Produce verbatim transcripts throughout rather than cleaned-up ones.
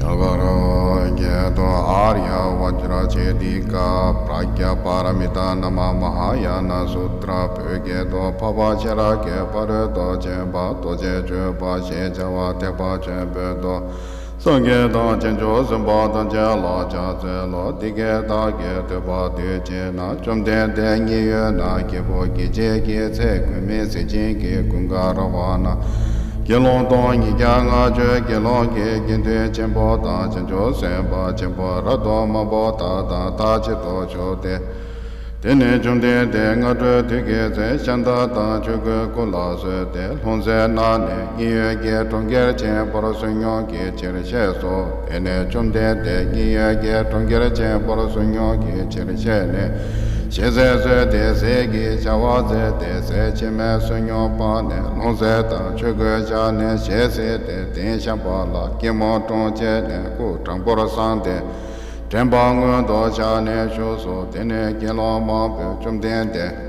ན་ག་རོ་སྐད་དུ་ཨཱརྱ་བཛྲ་ཇི་ཏི་ཀ་པྲཛྙཱ་པཱ་ར་མི་ཏཱ་ན་མ་མ་ཧཱ་ཡ་ན་སུ་ཏྲ། བོད་སྐད་དུ་འཕགས་པ་ཤེས་རབ་ཀྱི་ཕ་རོལ་ཏུ་ཕྱིན་པ་རྡོ་རྗེ་སྤྱོད་པ་ཞེས་བྱ་བ་ཐེག་པ་ཆེན་པོའི་མདོ། སངས་རྒྱས་དང་བྱང་ཆུབ་སེམས་དཔའ་ཐམས་ཅད་ལ་ཕྱག་འཚལ་ལོ། འདི་སྐད་བདག་གིས་ཐོས་པ་དུས་གཅིག་ན། བཅོམ་ལྡན་འདས་མཉན་ཡོད་ན་སྐྱེས་བུ་དགེ་བྱེད་ཀྱི་ཚེ་ཀུན་མའི་གཟི་བྱིན་གྱིས་ཀུན་དགའ་ར་བ་ན། དགེ་སློང་དང་ཉིས་བརྒྱ་ལྔ་བཅུའི་དགེ་སློང་གི་དགེ་འདུན་ཆེན་པོ་དང་བྱང་ཆུབ་སེམས་དཔའ་ཆེན་པོ་རབ་ཏུ་མང་པོ་དག་དང་མཐའ་གཅིག་ཏུ་བཞུགས་ཏེ། དེ་ནས་བཅོམ་ལྡན་འདས་སྔ་དྲོའི་དུས་ཀྱི་ཚེ་ཤ་འཐག་དང་ཆོས་གོས་སྐུ་ལ་གསོལ་ཏེ་ལྷུང་བཟེད་གནང་ནས་མཉན་ཡོད་ཀྱི་གྲོང་ཁྱེར་ཆེན་པོར་བསོད་སྙོམས་ཀྱི་ཕྱིར་གཤེགས་སོ། དེ་ནས་བཅོམ་ལྡན་འདས་མཉན་ཡོད་ཀྱི་གྲོང་ཁྱེར་ཆེན་པོར་བསོད་སྙོམས་ཀྱི་ཕྱིར་གཤེགས་ནས་ཞལ་ཟས་གསོལ་ཏེ་ཟས་ཀྱི་བྱ་བ་མཛད་དེ་ཟས་ཕྱི་མའི་བསོད་སྙོམས་སྤངས་ནས་ལྷུང་བཟེད་དང་ཆོས་གོས་བཞག་ནས་ཞལ་བསིལ་ཏེ་གདན་བཤམས་པ་ལ་སྐྱིལ་མོ་ཀྲུང་བཅས་ནས་སྐུ་དྲང་པོར་བསྲངས་ཏེ། དྲན་པ་སྔོན་དུ་བཞག་ནས་བཞུགས་སོ། དེ་ནས་དགེ་སློང་མང་པོས་བཅོམ་ལྡན་འདས་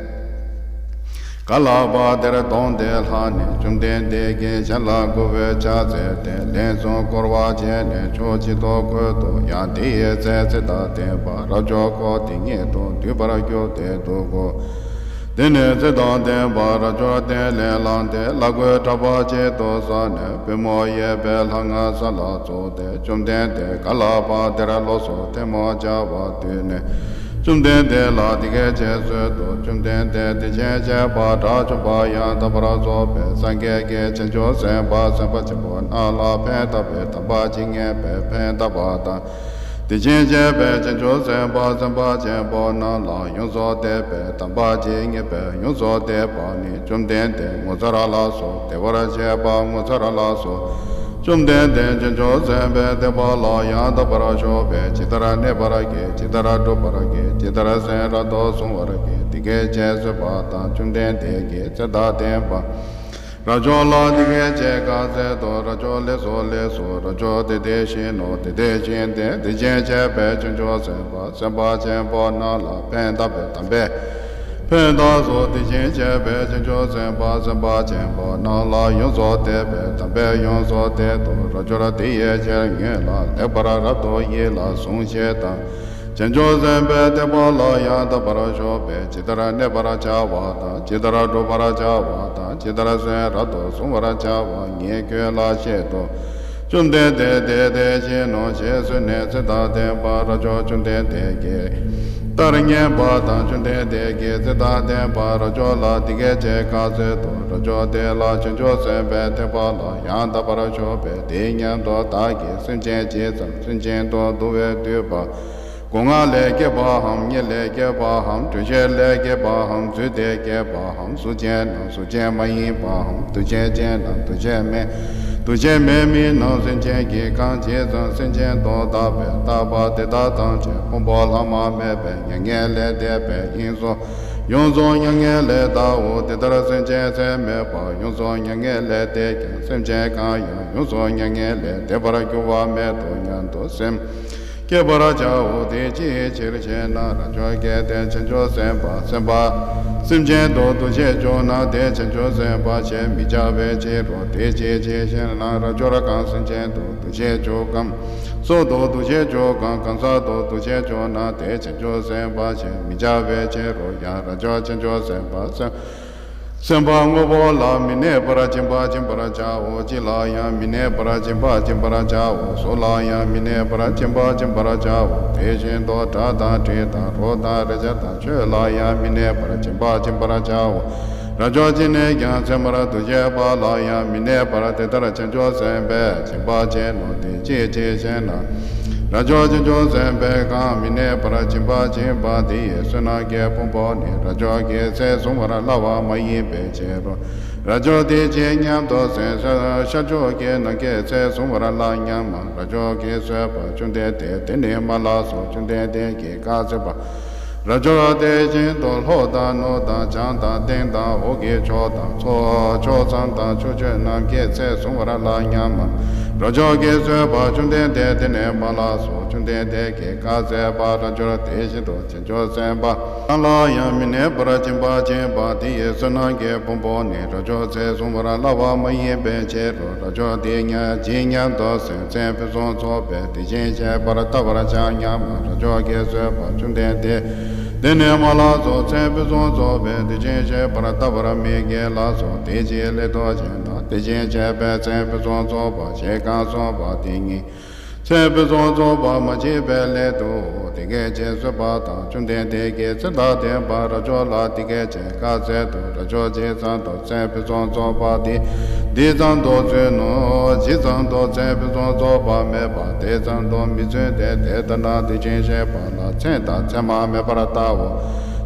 ག་ལ་བ་དེར་གདོང་དེ་ལྷགས་ནས་བཅོམ་ལྡན་འདས་ཀྱི་ཞལ་ལ་མགོ་བོས་ཕྱག་འཚལ་ཏེ་ལན་གསུམ་བསྐོར་བ་བྱས་ནས་ཕྱོགས་གཅིག་ཏུ་བཀོད་དོ། ཡང་དེ་ཡི་ཚེ་ཚེ་དང་ལྡན་པ་རབ་འབྱོར་འཁོར་དེ་ཉིད་དུ་འདུས་པར་གྱུར་ཏེ་འདུག་གོ། དེ་ནས་ཚེ་དང་ལྡན་པ་རབ་འབྱོར་སྟན་ལས་ལངས་ཏེ་ལག་མགོའི་ཕྲག་པ་གཅིག་ཏུ་བསྲེགས་ནས་པུས་མོ་གཡས་པའི་ལྷ་ང་ས་ལ་བཙུགས་ཏེ་བཅོམ་ལྡན་འདས་ག་ལ་བ་དེར་ལོགས་སུ་ཐལ་མོ་སྦྱར་བར་འདུག་ནས་བཅོམ་ལྡན་འདས་ལ་འདི་སྐད་ཅེས་གསོལ་ཏོ། བཅོམ་ལྡན་འདས་དེ་བཞིན་གཤེགས་པ་དགྲ་བཅོམ་པ་ཡང་དག་པར་རྫོགས་པའི་སངས་རྒྱས་ཀྱི་བྱང་ཆུབ་སེམས་དཔའ་སེམས་དཔའ་ཆེན་པོ་རྣམས་ལ་ཕན་བཏགས་པའི་དམ་པ་ཇི་སྙེད་པའི་ཕན་བཏགས་པ་དང་། དེ་བཞིན་གཤེགས་པའི་བྱང་ཆུབ་སེམས་དཔའ་སེམས་དཔའ་ཆེན་པོ་རྣམས་ལ་ཡོངས་སུ་གཏད་པའི་དམ་པ་ཇི་སྙེད་པའི་ཡོངས་སུ་གཏད་པ་ནི་བཅོམ་ལྡན་འདས་ངོ་མཚར་ལ་སོགས་བདེ་བར་གཤེགས་པ་ངོ་མཚར་ལ་སོགས། བཅོམ་ལྡན་འདས་བྱང་ཆུབ་སེམས་དཔའི་ཐེག་པ་ལ་ཡང་དག་པར་ཕྱོགས་པས་ཇི་ལྟར་གནས་པར་བགྱི། ཇི་ལྟར་སྒྲུབ་པར་བགྱི། ཇི་ལྟར་སེམས་རབ་ཏུ་གཟུང་བར་བགྱི། འདི་སྐད་ཅེས་གསོལ་པ་དང་། བཅོམ་ལྡན་འདས་ཀྱིས་ཚེ་དང་ལྡན་པ་རབ་འབྱོར་ལ་འདི་སྐད་ཅེས་བཀའ་སྩལ་ཏོ། རབ་འབྱོར་ལེགས་སོ་ལེགས་སོ། རབ་འབྱོར་དེ་དེ་བཞིན་ནོ། དེ་དེ་བཞིན་ཏེ། དེ་བཞིན་གཤེགས་པའི་བྱང་ཆུབ་སེམས་དཔའ་སེམས་དཔའ་ཆེན་པོ་རྣམས་ལ་ཕན་བཏགས་པའི་དམ་པས་ཕན་བཏགས་སོ། དེ་བཞིན་གཤེགས་པའི་བྱང་ཆུབ་སེམས་དཔའ་སེམས་དཔའ་ཆེན་པོ་རྣམས་ལ་ཡོངས་སུ་གཏད་པའི་དམ་པས་ཡོངས་སུ་གཏད་དོ། རབ་འབྱོར་དེ་ཡི་ཕྱིར་ཉོན་ལ་ལེགས་པར་རབ་ཏུ་ཡིད་ལ་ཟུངས་ཤིག་དང་། བྱང་ཆུབ་སེམས་དཔའི་ཐེག་པ་ལ་ཡང་དག་པར་ཕྱོགས་པས་ཇི་ལྟར་གནས་པར་བྱ་བ་དང་། ཇི་ལྟར་བསྒྲུབ་པར་བྱ་བ་དང་། ཇི་ལྟར་སེམས་རབ་ཏུ་གཟུང་བར་བྱ་བ་ངས་ཁྱོད་ལ་བཤད་དོ། བཅོམ་ལྡན་འདས་དེ་དེ་བཞིན་ནོ་ཞེས་གསོལ་ནས་ཚེ་དང་ལྡན་པ་རབ་འབྱོར་བཅོམ་ལྡན་འདས་ཀྱི་ལྟར་མཉན་པ་དང་། བཅོམ་ལྡན་འདས་ཀྱིས་ཚེ་དང་ལྡན་པ་རབ་འབྱོར་ལ་འདི་སྐད་ཅེས་བཀའ་སྩལ་ཏོ། རབ་འབྱོར་དེ་ལ་བྱང་ཆུབ་སེམས་དཔའི་ཐེག་པ་ལ་ཡང་དག་པར་ཕྱོགས་པས་དེ་སྙམ་དུ་བདག་གིས་སེམས་ཅན་ཇི་ཙམ་སེམས་ཅན་དུ་འདུ་བས་བསྡུས་པ། སྒོ་ལྔ་ལས་སྐྱེས་པའམ། གཉིད་ལས་སྐྱེས་པའམ། དྲན་ཤེས་ལས་སྐྱེས་པའམ། རྫུས་ཏེ་སྐྱེས་པའམ། གཟུགས་ཅན་ནམ་གཟུགས་ཅན་མ་ཡིན་པའམ། འདུ་བྱེད་ཅན་ནམ་འདུ་བྱེད་མེད། འདུ་བྱེད་མེད་མིན་ནམ་སེམས་ཅན་གྱི་གང་ཇི་ཙམ་སེམས་ཅན་དུ་བཏགས་པས་བཏགས་པ་དེ་དག་ཐམས་ཅད་ཕུང་པོ་ལྷག་མ་མེད་པའི་མྱ་ངན་ལས་འདས་པའི་དབྱིངས་སུ་ཡོངས་སུ་མྱ་ངན་ལས་འདའོ། དེ་ལྟར་སེམས་ཅན་ཚད་མེད་པ་ཡོངས་སུ་མྱ་ངན་ལས་འདས་ཀྱང་སེམས་ཅན་གང་ཡང་ཡོངས་སུ་མྱ་ངན་ལས་འདས་པར་འགྱུར་བ་མེད་དོ་སྙམ་དུ་སེམས་བསྐྱེད་པར་བྱའོ། དེ་ཅིའི་ཕྱིར་ཞེ་ན། རབ་འབྱོར་གལ་ཏེ་བྱང་ཆུབ་སེམས་དཔའ་སེམས་དཔའ་སེམས་ཅན་དུ་འདུ་ཤེས་བྱུང་ན་དེ་བྱང་ཆུབ་སེམས་དཔའ་ཞེས་མི་བྱ་བའི་ཕྱིར་རོ། དེ་ཅིའི་ཕྱིར་ཞེ་ན། རབ་འབྱོར་གང་སེམས་ཅན་དུ་འདུ་ཤེས་བྱུང་གམ། གཟུགས་དུ་འདུ་ཤེས་བྱུང་གང་གང་ཟག་ཏུ་འདུ་ཤེས་བྱུང་ན་དེ་བྱང་ཆུབ་སེམས་དཔའ་ཞེས་མི་བྱ་བའི་ཕྱིར་རོ། ཡང་རབ་འབྱོར་བྱང་ཆུབ་སེམས་དཔའ་སེམས་སེམས་པ་དངོས་པོ་ལ་མི་གནས་པར་སྦྱིན་པ་སྦྱིན་པར་བྱའོ། གཅིག་ལ་ཡང་མི་གནས་པར་སྦྱིན་པ་སྦྱིན་པར་བྱའོ། གཟུགས་ལ་ཡང་མི་གནས་པར་སྦྱིན་པ་སྦྱིན་པར་བྱའོ། དེ་བཞིན་དུ་སྒྲ་དང་དྲི་དང་རོ་དང་རེག་བྱ་དང་ཆོས་ལ་ཡང་མི་གནས་པར་སྦྱིན་པ་སྦྱིན་པར་བྱའོ། རབ་འབྱོར་ཅི་ནས་ཀྱང་མཚན་མར་འདུ་བྱེད་པ་ལ་ཡང་མི་གནས་པར་དེ་ལྟར་བྱང་ཆུབ་སེམས་དཔས་སྦྱིན་པ་བྱས་ནོ། དེ་ཅིའི་ཕྱིར་ཞེ་ན། རབ་འབྱོར་བྱང་ཆུབ་སེམས་དཔས་གང་མི་གནས་པར་སྦྱིན་པ་བྱིན་པ་དེ་ཡི་བསོད་ནམས་ཀྱི་ཕུང་པོ་ནི་རབ་འབྱོར་གྱིས་ཚེ་གཟུང་བར་སླ་བ་མ་ཡིན་པའི་ཕྱིར་རོ། རབ་འབྱོར་དེ་ཅི་སྙམ་དུ་སེམས་ཤར་ཕྱོགས་ཀྱི་ནམ་མཁའི་ཚེ་གཟུང་བར་སླ་སྙམ་མ། རབ་འབྱོར་གྱིས་གསོལ་པ། བཅོམ་ལྡན་འདས་དེ་ནི་མ་ལགས་སོ། བཅོམ་ལྡན་འདས་ཀྱིས་བཀའ་སྩལ་པ། རབ་འབྱོར་དེ་བཞིན་དུ་ལྷོ་དང་ནུབ་དང་བྱང་དང་སྟེང་དང་འོག་གི་ཕྱོགས་དང་ཚོགས་ཕྱོགས་མཚམས་དང་ཕྱོགས་བཅུ་ནམ་མཁའི་ཚེ་གཟུང་བར་སླ་སྙམ་མ། རབ་འབྱོར་གྱིས་གསོལ་པ། བཅོམ་ལྡན་འདས་དེ་ནས་མར་ལ་སོང་། བཅོམ་ལྡན་འདས་ཀྱིས་བཀའ་སྩལ་པ། རབ་འབྱོར་དེ་བཞིན་དུ་བྱང་ཆུབ་སེམས་དཔའ་གང་ལ་ཡང་མི་གནས་པར་སྦྱིན་པ་བྱས་པ་དེ་ཡི་བསོད་ནམས་ཀྱི་ཕུང་པོ་ནི་རབ་འབྱོར་ཚེ་བཟུང་བར་སླ་བ་མ་ཡིན་པའི་ཕྱིར་རོ། རབ་འབྱོར་དེ་ཉིད་ཇི་སྙེད་དུ་སེམས་ཅན་ཕུན་སུམ་ཚོགས་པའི་དེ་བཞིན་གཤེགས་པར་བལྟ་བར་བྱ་སྙམ། རབ་འབྱོར་གྱིས་གསོལ་པ། བཅོམ་ལྡན་འདས་དེ་ནས་མར་ལ་སོང་། སེམས་ཕུན་སུམ་ཚོགས་པའི་དེ་བཞིན་གཤེགས་པར་བལྟ་བར་མི་བགྱིད་ལ་སོགས། དེ་ཅིའི་སླད་དུ་ཞེ་ན། དེ་བཞིན་གཤེགས་པའི་སེམས་ཕུན་སུམ་ཚོགས་པ་ཞེས་གང་གསུངས་པ་དེ་ཉིད། སེམས་ཕུན་སུམ་ཚོགས་པ་མ་མཆིས་པའི་སླད་དུ་དེ་སྐད་ཅེས་གསོལ་པ་དང་། བཅོམ་ལྡན་འདས་ཀྱིས་ཚེ་དང་ལྡན་པ་རབ་འབྱོར་ལ་དེ་སྐད་ཅེས་བཀའ་སྩལ་ཏོ། རབ་འབྱོར་ཇི་ཙམ་དུ་སེམས་ཕུན་སུམ་ཚོགས་པ་དེ་འདི་ཙམ་དུ་བརྫུན་ནོ། ཇི་ཙམ་དུ་སེམས་ཕུན་སུམ་ཚོགས་པ་མེད་པ་དེ་ཙམ་དུ་མི་བརྫུན་ཏེ། དེ་ལྟ་ན་དེ་བཞིན་གཤེགས་པ་ལ་མཚན་དང་མཚན་མ་མེད་པར་བལྟའོ།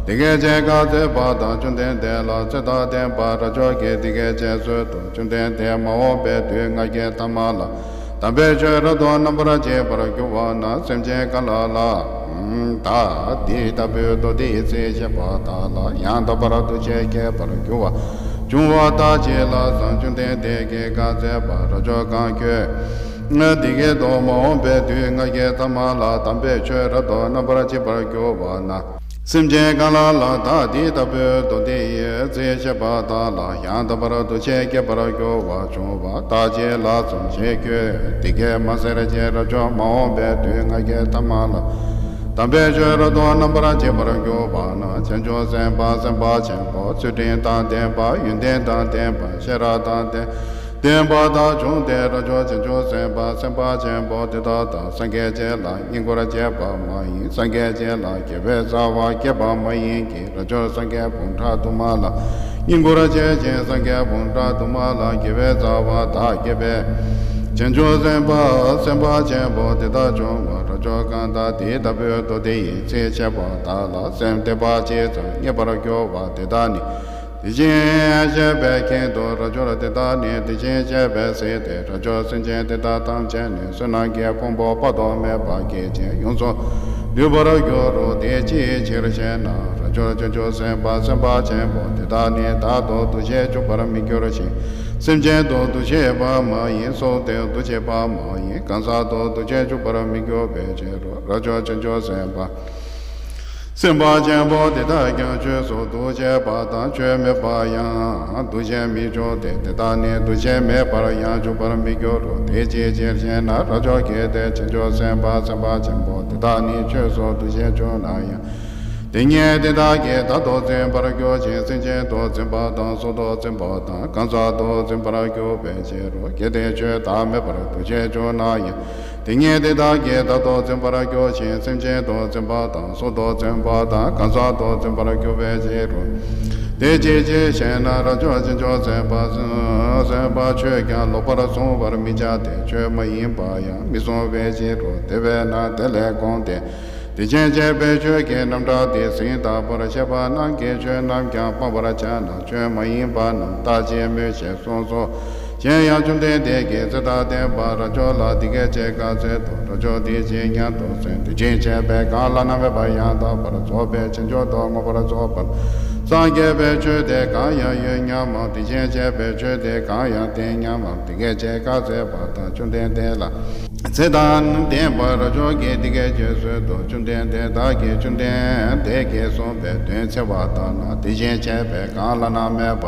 དེ་སྐད་ཅེས་བཀའ་སྩལ་པ་དང་། བཅོམ་ལྡན་འདས་ལ་ཚེ་དང་ལྡན་པ་རབ་འབྱོར་གྱིས་དེ་སྐད་ཅེས་གསོལ་ཏོ། བཅོམ་ལྡན་འདས་མ་འོངས་པའི་དུས་ང་རྒྱལ་ཐ་མ་ལ་དམ་པའི་ཆོས་རབ་ཏུ་རྣམ་པར་འབྱེད་པར་འགྱུར་བ་ན། སེམས་ཅན་གང་ལ་ལ་ད་དེ་ལྟ་བུའི་མདོ་སྡེའི་ཚིག་བཤད་པ་དག་ལ་ཡང་དག་པར་འདུ་ཤེས་སྐྱེད་པར་འགྱུར་བ་བྱུང་བ་དག་ཅི་ལགས་སམ། བཅོམ་ལྡན་འདས་ཀྱིས་བཀའ་སྩལ་པ། རབ་འབྱོར་གང་ཁྱོད་འདི་སྐད་དུ། མ་འོངས་པའི་དུས་ང་རྒྱལ་ཐ་མ་ལ་དམ་པའི་ཆོས་རབ་ཏུ་རྣམ་པར་འབྱེད་པར་འགྱུར་བ་ན། སེམས་ཅན་གང་ལ་ལ་ད་དེ་ལྟ་བུའི་མདོ་སྡེའི་ཚིག་བཤད་པ་དག་ལ་ཡང་དག་པར་འདུ་ཤེས་སྐྱེད་པར་འགྱུར་བ་བྱུང་བ་དག་ཅི་ལགས་སམ་ཞེས་ཁྱོད་འདི་སྐད་མ་ཟེར་ཅིག། རབ་འབྱོར་མ་འོངས་པའི་དུས་ང་རྒྱལ་ཐ་མ་ལ་དམ་པའི་ཆོས་རབ་ཏུ་རྣམ་པར་འབྱེད་པར་འགྱུར་བ་ན། བྱང་ཆུབ་སེམས་དཔའ་སེམས་དཔའ་ཆེན་པོ་ཚུལ་ཁྲིམས་དང་ལྡན་པ། ཡོན་ཏན་དང་ལྡན་པ། ཤེས་རབ་དང་ལྡན་ལྡན་པ་དག་བྱུང་སྟེ། རབ་འབྱོར་བྱང་ཆུབ་སེམས་དཔའ་སེམས་དཔའ་ཆེན་པོ་དེ་དག་དང་སངས་རྒྱས་ཆོས་ལ་བསྙེན་བཀུར་བྱེད་པ་མ་ཡིན། སངས་རྒྱས་ཆོས་ལ་དགེ་བའི་རྩ་བ་བསྐྱེད་པ་མ་ཡིན་གྱི། རབ་འབྱོར་སངས་རྒྱས་འབུམ་ཕྲག་དུ་མ་ལ་བསྙེན་བཀུར་བྱེད་ཅིང་། སངས་རྒྱས་འབུམ་ཕྲག་དུ་མ་ལ་དགེ་བའི་རྩ་བ་དག་བསྐྱེད་པའི་བྱང་ཆུབ་སེམས་དཔའ་སེམས་དཔའ་ཆེན་པོ་དེ་དག་བྱུང་བ། རབ་འབྱོར་གང་དག་དེ་ལྟ་བུའི་མདོ་སྡེ་ཡི་ཚིག་བཤད་པ་དག་ལ་སེམས་དད་པ་ཇི་ཙམ་རྙེད་པར་འགྱུར་བ་དེ་དག་ནི། དེ་བཞིན་གཤེགས་པའི་ཁྱད་དུ་རབ་འབྱོར་དེ་དག་ནི་དེ་བཞིན་གཤེགས་པས་གཟིགས་ཏེ། རབ་འབྱོར་སེམས་ཅན་དེ་དག་ཐམས་ཅད་ནི་བསོད་ནམས་ཀྱི་ཕུང་པོ་དཔག་ཏུ་མེད་པ་བསྐྱེད་ཅིང་ཡོངས་སུ་འདུས་པར་འགྱུར་རོ། དེ་ཅིའི་ཕྱིར་ཞེ་ན། རབ་འབྱོར་བྱང་ཆུབ་སེམས་དཔའ་སེམས་དཔའ་ཆེན་པོ་དེ་དག་ནི་བདག་ཏུ་འདུ་ཤེས་འཇུག་པར་མི་འགྱུར་ཞིང་། སེམས་ཅན་དུ་འདུ་ཤེས་པ་མ་ཡིན། སྲོག་དེར་འདུ་བྱེད་པ་མ་ཡིན། གང་ཟག་ཏུ་འདུ་ཤེས་འཇུག་པར་མི་འགྱུར་བའི་ཕྱིར་རོ། རབ་འབྱོར་བྱང་ཆུབ་སེམས་དཔའ་སེམས་དཔའ་ཆེན་པོ་དེ་དག་ཀྱང་ཆོས་སུ་འདུ་བྱེད་པ་དང་ཆོས་མེད་པར་ཡང་འདུ་ཤེས་མི་འཇུག་སྟེ། དེ་དག་ནི་འདུ་ཤེས་མེད་པར་ཡང་འཇུག་པར་མི་འགྱུར་རོ། དེ་ཅིའི་ཕྱིར་ཞེ་ན། རབ་འབྱོར་གལ་ཏེ་བྱང་ཆུབ་སེམས་དཔའ་སེམས་དཔའ་ཆེན་པོ་དེ་དག་ནི་ཆོས་སུ་འདུ་ཤེས་བྱུང་ན་ཡང་། དེ་ཉིད་དེ་དག་གིས་བདག་ཏུ་འཛིན་པར་འགྱུར་ཞིང་། སེམས་ཅན་དུ་འཛིན་པ་དང་སྲོག་ཏུ་འཛིན་པ་དང་གང་ཟག་ཏུ་འཛིན་པར་འགྱུར་བའི་ཕྱིར་རོ། གལ་ཏེ་ཆོས་བདག་མེད་པར་འདུ་ཤེས་བྱུང་ན་ཡང་། དེ་ཉིད་དེ་དག་གིས་བདག་ཏུ་འཛིན་པར་འགྱུར་ཞིང་། སེམས་ཅན་དུ་འཛིན་པ་དང་སྲོག་ཏུ་འཛིན་པ་དང་གང་ཟག་ཏུ་འཛིན་པར་འགྱུར་བའི་ཕྱིར་རོ། དེ་ཅིའི་ཕྱིར་ཞེ་ན། རབ་འབྱོར་བྱང་ཆུབ་སེམས་དཔའ་སེམས་དཔའ་ཆོས་ཀྱང་ལོག་པར་གཟུང་བར་མི་བྱ་སྟེ། ཆོས་མ་ཡིན་པ་ཡང་མི་གཟུང་བའི་ཕྱིར་རོ། དེ་བས་ན་དེ་ལས་འགོངས་ཏེ། དེ་བཞིན་གཤེགས་པའི་ཆོས་ཀྱི་རྣམ་གྲངས་དེ་ཟིན་དག་པར་བཤད་པ་རྣམས་ཀྱི་ཆོས་རྣམས་ཀྱང་སྤང་བར་བྱ་ན་ཆོས་མ་ཡིན་པ་རྣམས་རྟག་ཅེས་སྨོས་ཞེས་གསུངས་སོ། གཞན་ཡང་བཅོམ་ལྡན་འདས་ཀྱིས་ཚེ་དང་ལྡན་པ་རབ་འབྱོར་ལ་འདི་སྐད་ཅེས་བཀའ་སྩལ་ཏོ། རབ་འབྱོར་འདི་ཇི་སྙེད་དུ་སེམས་དེ་བཞིན་གཤེགས་པས་གང་བླ་ན་མེད་པ་ཡང་དག་པར་རྫོགས་པའི་བྱང་ཆུབ་ཏུ་མངོན་པར་རྫོགས་པར་སངས་རྒྱས་པའི་ཆོས་དེ་གང་ཡང་ཡོད་སྙམ་མམ། དེ་བཞིན་གཤེགས་པའི་ཆོས་དེ་གང་ཡང་བསྟན་སྙམ་མམ། འདི་སྐད་ཅེས་བཀའ་སྩལ་པ་དང་། བཅོམ་ལྡན་འདས་ལ། ཚེ་དང་ལྡན་པ་རབ་འབྱོར་གྱིས་འདི་སྐད་ཅེས་གསོལ་ཏོ། བཅོམ་ལྡན་འདས་བདག་གིས་བཅོམ་ལྡན་འདས་ཀྱིས་གསུངས་པའི་དོན་འཚལ་བ་ལྟར་ན། དེ་བཞིན་གཤེགས་པས་གང་བླ་ན་མེད་པ་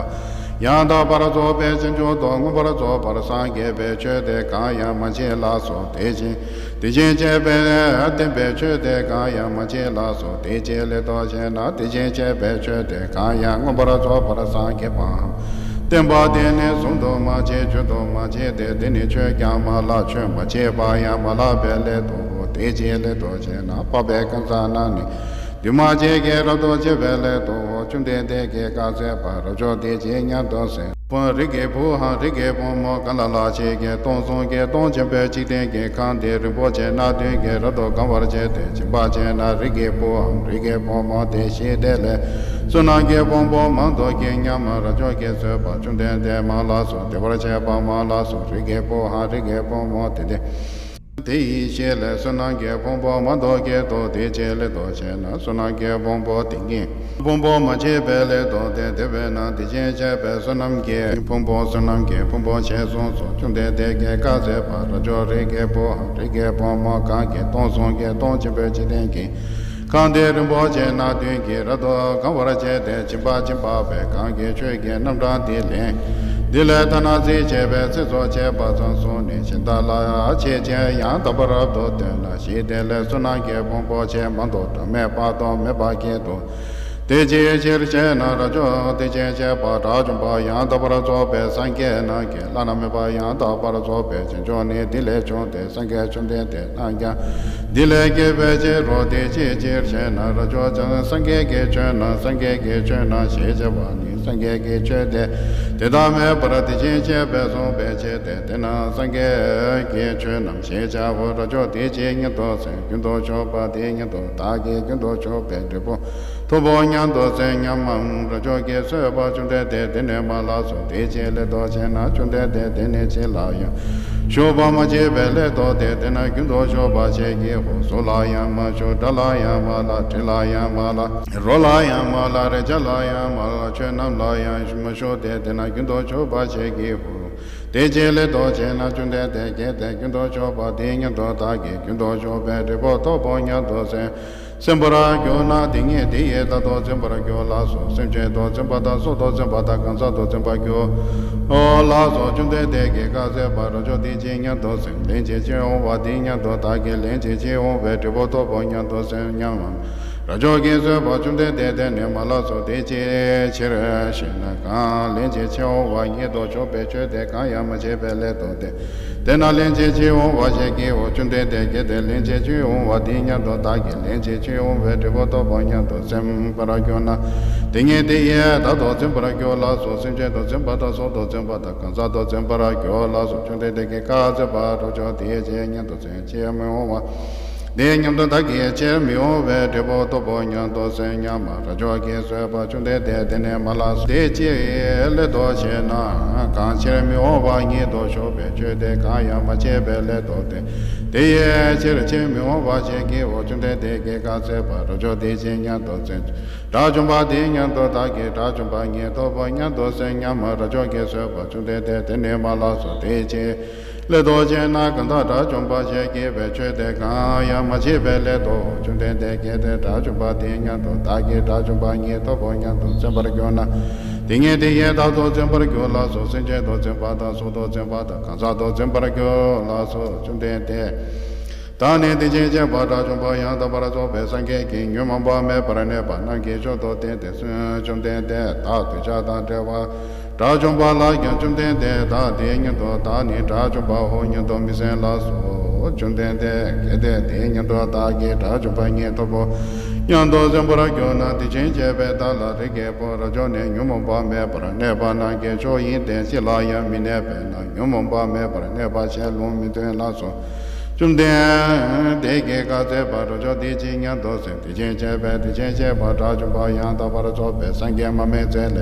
ཡང་དག་པར་རྫོགས་པའི་བྱང་ཆུབ་ཏུ་མངོན་པར་རྫོགས་པར་སངས་རྒྱས་པའི་ཆོས་དེ་གང་ཡང་མ་མཆིས་ལགས་སོ། དེ་བཞིན་དེ་བཞིན་གཤེགས་པས་བསྟན་པའི་ཆོས་དེ་གང་ཡང་མ་མཆིས་ལགས་སོ། དེ་ཅིའི་སླད་དུ་ཞེ་ན། དེ་བཞིན་གཤེགས་པའི་ཆོས་དེ་གང་ཡང་མངོན་པར་རྫོགས་པར་སངས་རྒྱས་པའམ། བསྟན་པ་དེ་ནི་ཟུང་དུ་མ་མཆིས། འཇུག་ཏུ་མ་མཆིས་ཏེ། དེ་ནི་ཆོས་ཀྱང་མ་ལགས། ཆོས་མ་མཆིས་པ་ཡང་མ་ལགས་པའི་སླད་དུའོ། དེ་ཅིའི་སླད་དུ་ཞེ་ན། འཕགས་པའི་ཁང་བཟང་རྣམས་ནི་འདུས་མ་བྱས་ཀྱིས་རབ་ཏུ་ཕྱེ་བའི་སླད་དུའོ། བཅོམ་ལྡན་འདས་ཀྱིས་བཀའ་སྩལ་པ། རབ་འབྱོར་དེ་ཇི་སྙེད་དུ་སེམས་དཔའ་རིགས་ཀྱི་བུའམ་རིགས་ཀྱི་བུ་མོ་གང་ལ་ལ་ཞིག་གིས་སྟོང་གསུམ་གྱི་སྟོང་ཆེན་པོའི་འཇིག་རྟེན་གྱི་ཁམས་འདི་རིན་པོ་ཆེ་སྣ་བདུན་གྱིས་རབ་ཏུ་གང་བར་བྱས་ཏེ་སྦྱིན་པ་བྱས་ན། རིགས་ཀྱི་བུའམ་རིགས་ཀྱི་བུ་མོ་དེ་ཞིག་དེ་ལས་བསོད་ནམས་ཀྱི་ཕུང་པོ་མང་དུ་བསྐྱེད་སྙམ་མམ། རབ་འབྱོར་གྱིས་གསོལ་པ། བཅོམ་ལྡན་འདས་མ་ལགས་སོ། དེ་བར་བྱེད་པ་མ་ལགས་སོ། རིགས་ཀྱི་བུའམ་རིགས་ཀྱི་བུ་མོ་དེ་དེ་དེ་ཡི་ཞལ་ལས་བསོད་ནམས་ཀྱི་ཕུང་པོ་མང་དུ་བསྐྱེད་དོ། དེ་ཅིའི་སླད་དུ་ཞེ་ན། བསོད་ནམས་ཀྱི་ཕུང་པོ་དེ་ཉིད་ ཕུང་པོ་མ་མཆིས་པའི་སླད་དུ་སྟེ། དེ་བས་ན་དེ་བཞིན་གཤེགས་པའི་བསོད་ནམས་ཀྱིས། ཕུང་པོ་བསོད་ནམས་ཀྱི་ཕུང་པོ་ཞེས་གསུངས་སོ། བཅོམ་ལྡན་འདས་ཀྱིས་བཀའ་སྩལ་པ། རབ་འབྱོར་རིགས་ཀྱི་བུ། རིགས་ཀྱི་བུ་མོ་གང་གིས་སྟོང་གསུམ་གྱི་སྟོང་ཆེན་པོའི་འཇིག་རྟེན་གྱི་ཁམས་འདི་རིན་པོ་ཆེ་སྣ་བདུན་གྱིས་རབ་ཏུ་གང་བར་བྱས་ཏེ། སྦྱིན་པ་སྦྱིན་པ་བས་གང་གིས་ཆོས་ཀྱི་རྣམ་གྲངས་འདི་ལེན། འདི་ལས་ཐ་ན་ཚིག་བཅད་པའི་ཚིགས་སུ་བཅད་པ་ཙམ་གསུངས་ནས། གཞན་དག་ལ་ཆེས་ཆེར་ཡང་དག་པར་རབ་ཏུ་སྟོན་ལ། ཞེས་དེ་ལས་བསོད་ནམས་ཀྱི་ཕུང་པོ་ཆེས་མང་དུ་གྲངས་མེད་དཔག་ཏུ་མེད་པ་བསྐྱེད་དོ། དེ་ཅིའི་ཕྱིར་ཞེ་ན། རབ་འབྱོར་དེ་བཞིན་གཤེགས་པ་དགྲ་བཅོམ་པ་ཡང་དག་པར་རྫོགས་པའི་སངས་རྒྱས་རྣམས་ཀྱི་བླ་ན་མེད་པ་ཡང་དག་པར་རྫོགས་པའི་བྱང་ཆུབ་ནི་འདི་ལས་བྱུང་སྟེ། སངས་རྒྱས་བཅོམ་ལྡན་འདས་རྣམས་ཀྱང་འདི་ལས་སྐྱེས་པའི་ཕྱིར་རོ། དེ་ཅིའི་ཕྱིར་ཞེ་ན། རབ་འབྱོར་སངས་རྒྱས་ཀྱི་ཆོས་རྣམས། སངས་རྒྱས་ཀྱི་ཆོས་རྣམས་ཞེས་བྱ་བ་ནི། སངས་རྒྱས་ཀྱི་ཆོས་དེ་དེ་ལྟར་མེད་པར་དེ་བཞིན་གཤེགས་པས་གསུངས་པའི་ཕྱིར་ཏེ། དེས་ན་སངས་རྒྱས་ཀྱི་ཆོས་རྣམས་ཞེས་བྱའོ། རབ་འབྱོར་དེ་ཅིའི་སྙམ་དུ་སེམས། རྒྱུན་དུ་ཞུགས་པ་དེའི་སྙམ་དུ། བདག་གིས་རྒྱུན་དུ་ཞུགས་པའི་འབྲས་བུ་ཐོབ་པོ་སྙམ་དུ་སེམས་སྙམ་མམ། རབ་འབྱོར་གྱིས་གསོལ་པ། བཅོམ་ལྡན་འདས་དེ་ནི་མ་ལགས་སོ། དེ་ཅིའི་སླད་དུ་ཞེ་ན། བཅོམ་ལྡན་འདས་དེ་ནི་ཅི་ལ་ཡང་ཞུགས་པ་མ་མཆིས་པའི་སླད་དོ་སྟེ། དེས་ན་རྒྱུན་དུ་ཞུགས་པ་ཞེས་བགྱིའོ། གཟུགས་ལ་ཡང་མ་ཞུགས། སྒྲ་ལ་ཡང་མ་ལ། དྲི་ལ་ཡང་མ་ལ། རོ་ལ་ཡང་མ་ལ། རེག་བྱ་ལ་ཡང་མ་ལ། ཆོས་རྣམས་ལ་ཡང་མ་ཞུགས་ཏེ། དེས་ན་རྒྱུན་དུ་ཞུགས་པ་ཞེས་བགྱིའོ། དེ་ཅིའི་སླད་དུ་ཞེ་ན། བཅོམ་ལྡན་འདས་ཀྱིས་དེ་རྒྱུན་དུ་ཞུགས་པ་དེའི་སྙམ་དུ། བདག་གིས་རྒྱུན་དུ་ཞུགས་པའི་འབྲས་བུ་ཐོབ་པོ་སྙམ་དུ་སེམས་སེམས་པར་གྱུར་ན། དེ་ཉིད་དེ་ཡིས་བདག་ཏུ་འཛིན་པར་འགྱུར་ལགས་སོ། སེམས་ཅན་དུ་འཛིན་པ་དང་སྲོག་ཏུ་འཛིན་པ་དང་གང་ཟག་ཏུ་འཛིན་པར་འགྱུར་ལགས་སོ། བཅོམ་ལྡན་འདས་ཀྱིས་བཀའ་སྩལ་པ། རབ་འབྱོར་དེ་ཅིའི་སྙམ་དུ་སེམས། ལན་ཅིག་ཕྱིར་འོང་བ་དེའི་སྙམ་དུ། བདག་གིས་ལན་ཅིག་ཕྱིར་འོང་བའི་འབྲས་བུ་ཐོབ་པོ་སྙམ་དུ་སེམས་སྙམ་མམ། རབ་འབྱོར་གྱིས་གསོལ་པ། བཅོམ་ལྡན་འདས་དེ་ནི་མ་ལགས་སོ། དེ་ཅིའི་ཕྱིར་ཞེ་ན། གང་ལན་ཅིག་ཕྱིར་འོང་བ་ཉིད་དུ་གྱུར་པའི་ཆོས་དེ་གང་ཡང་མ་མཆིས་པའི་སླད་དོ་སྟེ། དེས་ན་ལན་ཅིག་ཕྱིར་འོང་བ་ཞེས་བགྱིའོ། བཅོམ་ལྡན་འདས་ཀྱིས་དེ་ལན་ཅིག་ཕྱིར་འོང་བ་དེའི་སྙམ་དུ། བདག་གིས་ལན་ཅིག་ཕྱིར་འོང་བའི་འབྲས་བུ་ཐོབ་པོ་སྙམ་དུ་སེམས་པར་གྱུར་ན། དེ་ཉིད་དེ་ཡིས་བདག་ཏུ་འཛིན་པར་འགྱུར་ལགས་སོ། སེམས་ཅན་དུ་འཛིན་པ་དང་སྲོག་ཏུ་འཛིན་པ་དང་གང་ཟག་ཏུ་འཛིན་པར་འགྱུར་ལགས་སོ། བཅོམ་ལྡན་འདས་ཀྱིས་བཀའ་སྩལ་པ། རབ་འབྱོར་དེ་ཅིའི་སྙམ་དུ་སེམས། ཕྱིར་མི་འོང་བ་དེའི་སྙམ་དུ། བདག་གིས་ཕྱིར་མི་འོང་བའི་འབྲས་བུ་ཐོབ་པོ་སྙམ་དུ་སེམས་སྙམ་མམ། རབ་འབྱོར་གྱིས་གསོལ་པ། བཅོམ་ལྡན་འདས་དེ་ནི་མ་ལགས་སོ། དེ་ཅིའི་སླད་དུ་ཞེ་ན། གང་ཕྱིར་མི་འོང་བ་ཉིད་དུ་ཞུགས་པའི་ཆོས་དེ་གང་ཡང་མ་མཆིས་པའི་སླད་དོ་སྟེ། དེ་ཡི་ཕྱིར་ཕྱིར་མི་འོང་བ་ཞེས་བགྱིའོ། བཅོམ་ལྡན་འདས་ཀྱིས་བཀའ་སྩལ་པ། རབ་འབྱོར་དེ་ཅིའི་སྙམ་དུ་སེམས། དགྲ་བཅོམ་པ་དེའི་སྙམ་དུ། བདག་གིས་དགྲ་བཅོམ་པ་ཉིད་ཐོབ་པོ་སྙམ་དུ་སེམས་སྙམ་མམ། རབ་འབྱོར་གྱིས་གསོལ་པ། བཅོམ་ལྡན་འདས་དེ་ནི་མ་ལགས་སོ། དེ་ཅིའི་སླད་དུ་ཞེ་ན། གང་དག་དགྲ་བཅོམ་པ་ཞེས་བགྱི་བའི་ཆོས་དེ་གང་ཡང་མ་མཆིས་པའི་སླད་དོ། བཅོམ་ལྡན་འདས་ཀྱིས་དེ་དགྲ་བཅོམ་པ་དེའི་སྙམ་དུ། བདག་གིས་དགྲ་བཅོམ་པ་ཉིད་ཐོབ་པོ་སྙམ་དུ་སེམས་པར་གྱུར་ན། དེ་ཉིད་དེ་ཡིས་བདག་ཏུ་འཛིན་པར་འགྱུར་ལགས་སོ། སེམས་ཅན་དུ་འཛིན་པ་དང་སྲོག་ཏུ་འཛིན་པ་དང་གང་ཟག་ཏུ་འཛིན་པར་འགྱུར་ལགས་སོ། བཅོམ་ལྡན་འདས། བདག་ནི་དེ་བཞིན་གཤེགས་པ་དགྲ་བཅོམ་པ་ཡང་དག་པར་རྫོགས་པའི་སངས་རྒྱས་ཀྱིས་ཉོན་མོངས་པ་མེད་པར་གནས་པ་རྣམས་ཀྱི་མཆོག་ཏུ་བསྟན་ཏེ། བཅོམ་ལྡན་འདས་བདག་འདོད་ཆགས་དང་བྲལ་བ་དགྲ་བཅོམ་པ་ལགས་ཀྱང་། བཅོམ་ལྡན་འདས་བདག་དེའི་སྙམ་དུ། བདག་ནི་དགྲ་བཅོམ་པའོ་སྙམ་དུ་མི་སེམས་ལགས་སོ། བཅོམ་ལྡན་འདས་ཀྱིས་དེ་དེའི་སྙམ་དུ། བདག་གིས་དགྲ་བཅོམ་པ་ཉིད་ཐོབ་པོ་སྙམ་དུ་སེམས་པར་གྱུར་ན། དེ་བཞིན་གཤེགས་པས་བདག་ལ། རིགས་ཀྱི་བུ། རབ་འབྱོར་ནི་ཉོན་མོངས་པ་མེད་པར་གནས་པ་རྣམས་ཀྱི་མཆོག་ཡིན་ཏེ། ཅི་ལ་ཡང་མི་གནས་པས་ན། ཉོན་མོངས་པ་མེད་པར་གནས་པ་ཞེས་ལུང་མི་སྟོན་ལགས་སོ། བཅོམ་ལྡན་འདས་ཀྱིས་བཀའ་སྩལ་པ། རབ་འབྱོར་དེ་ཅིའི་སྙམ་དུ་སེམས། དེ་བཞིན་གཤེགས་པས་དེ་བཞིན་གཤེགས་པ་དགྲ་བཅོམ་པ་ཡང་དག་པར་རྫོགས་པའི་སངས་རྒྱས་མ་སྨད་རྩེ་ལས་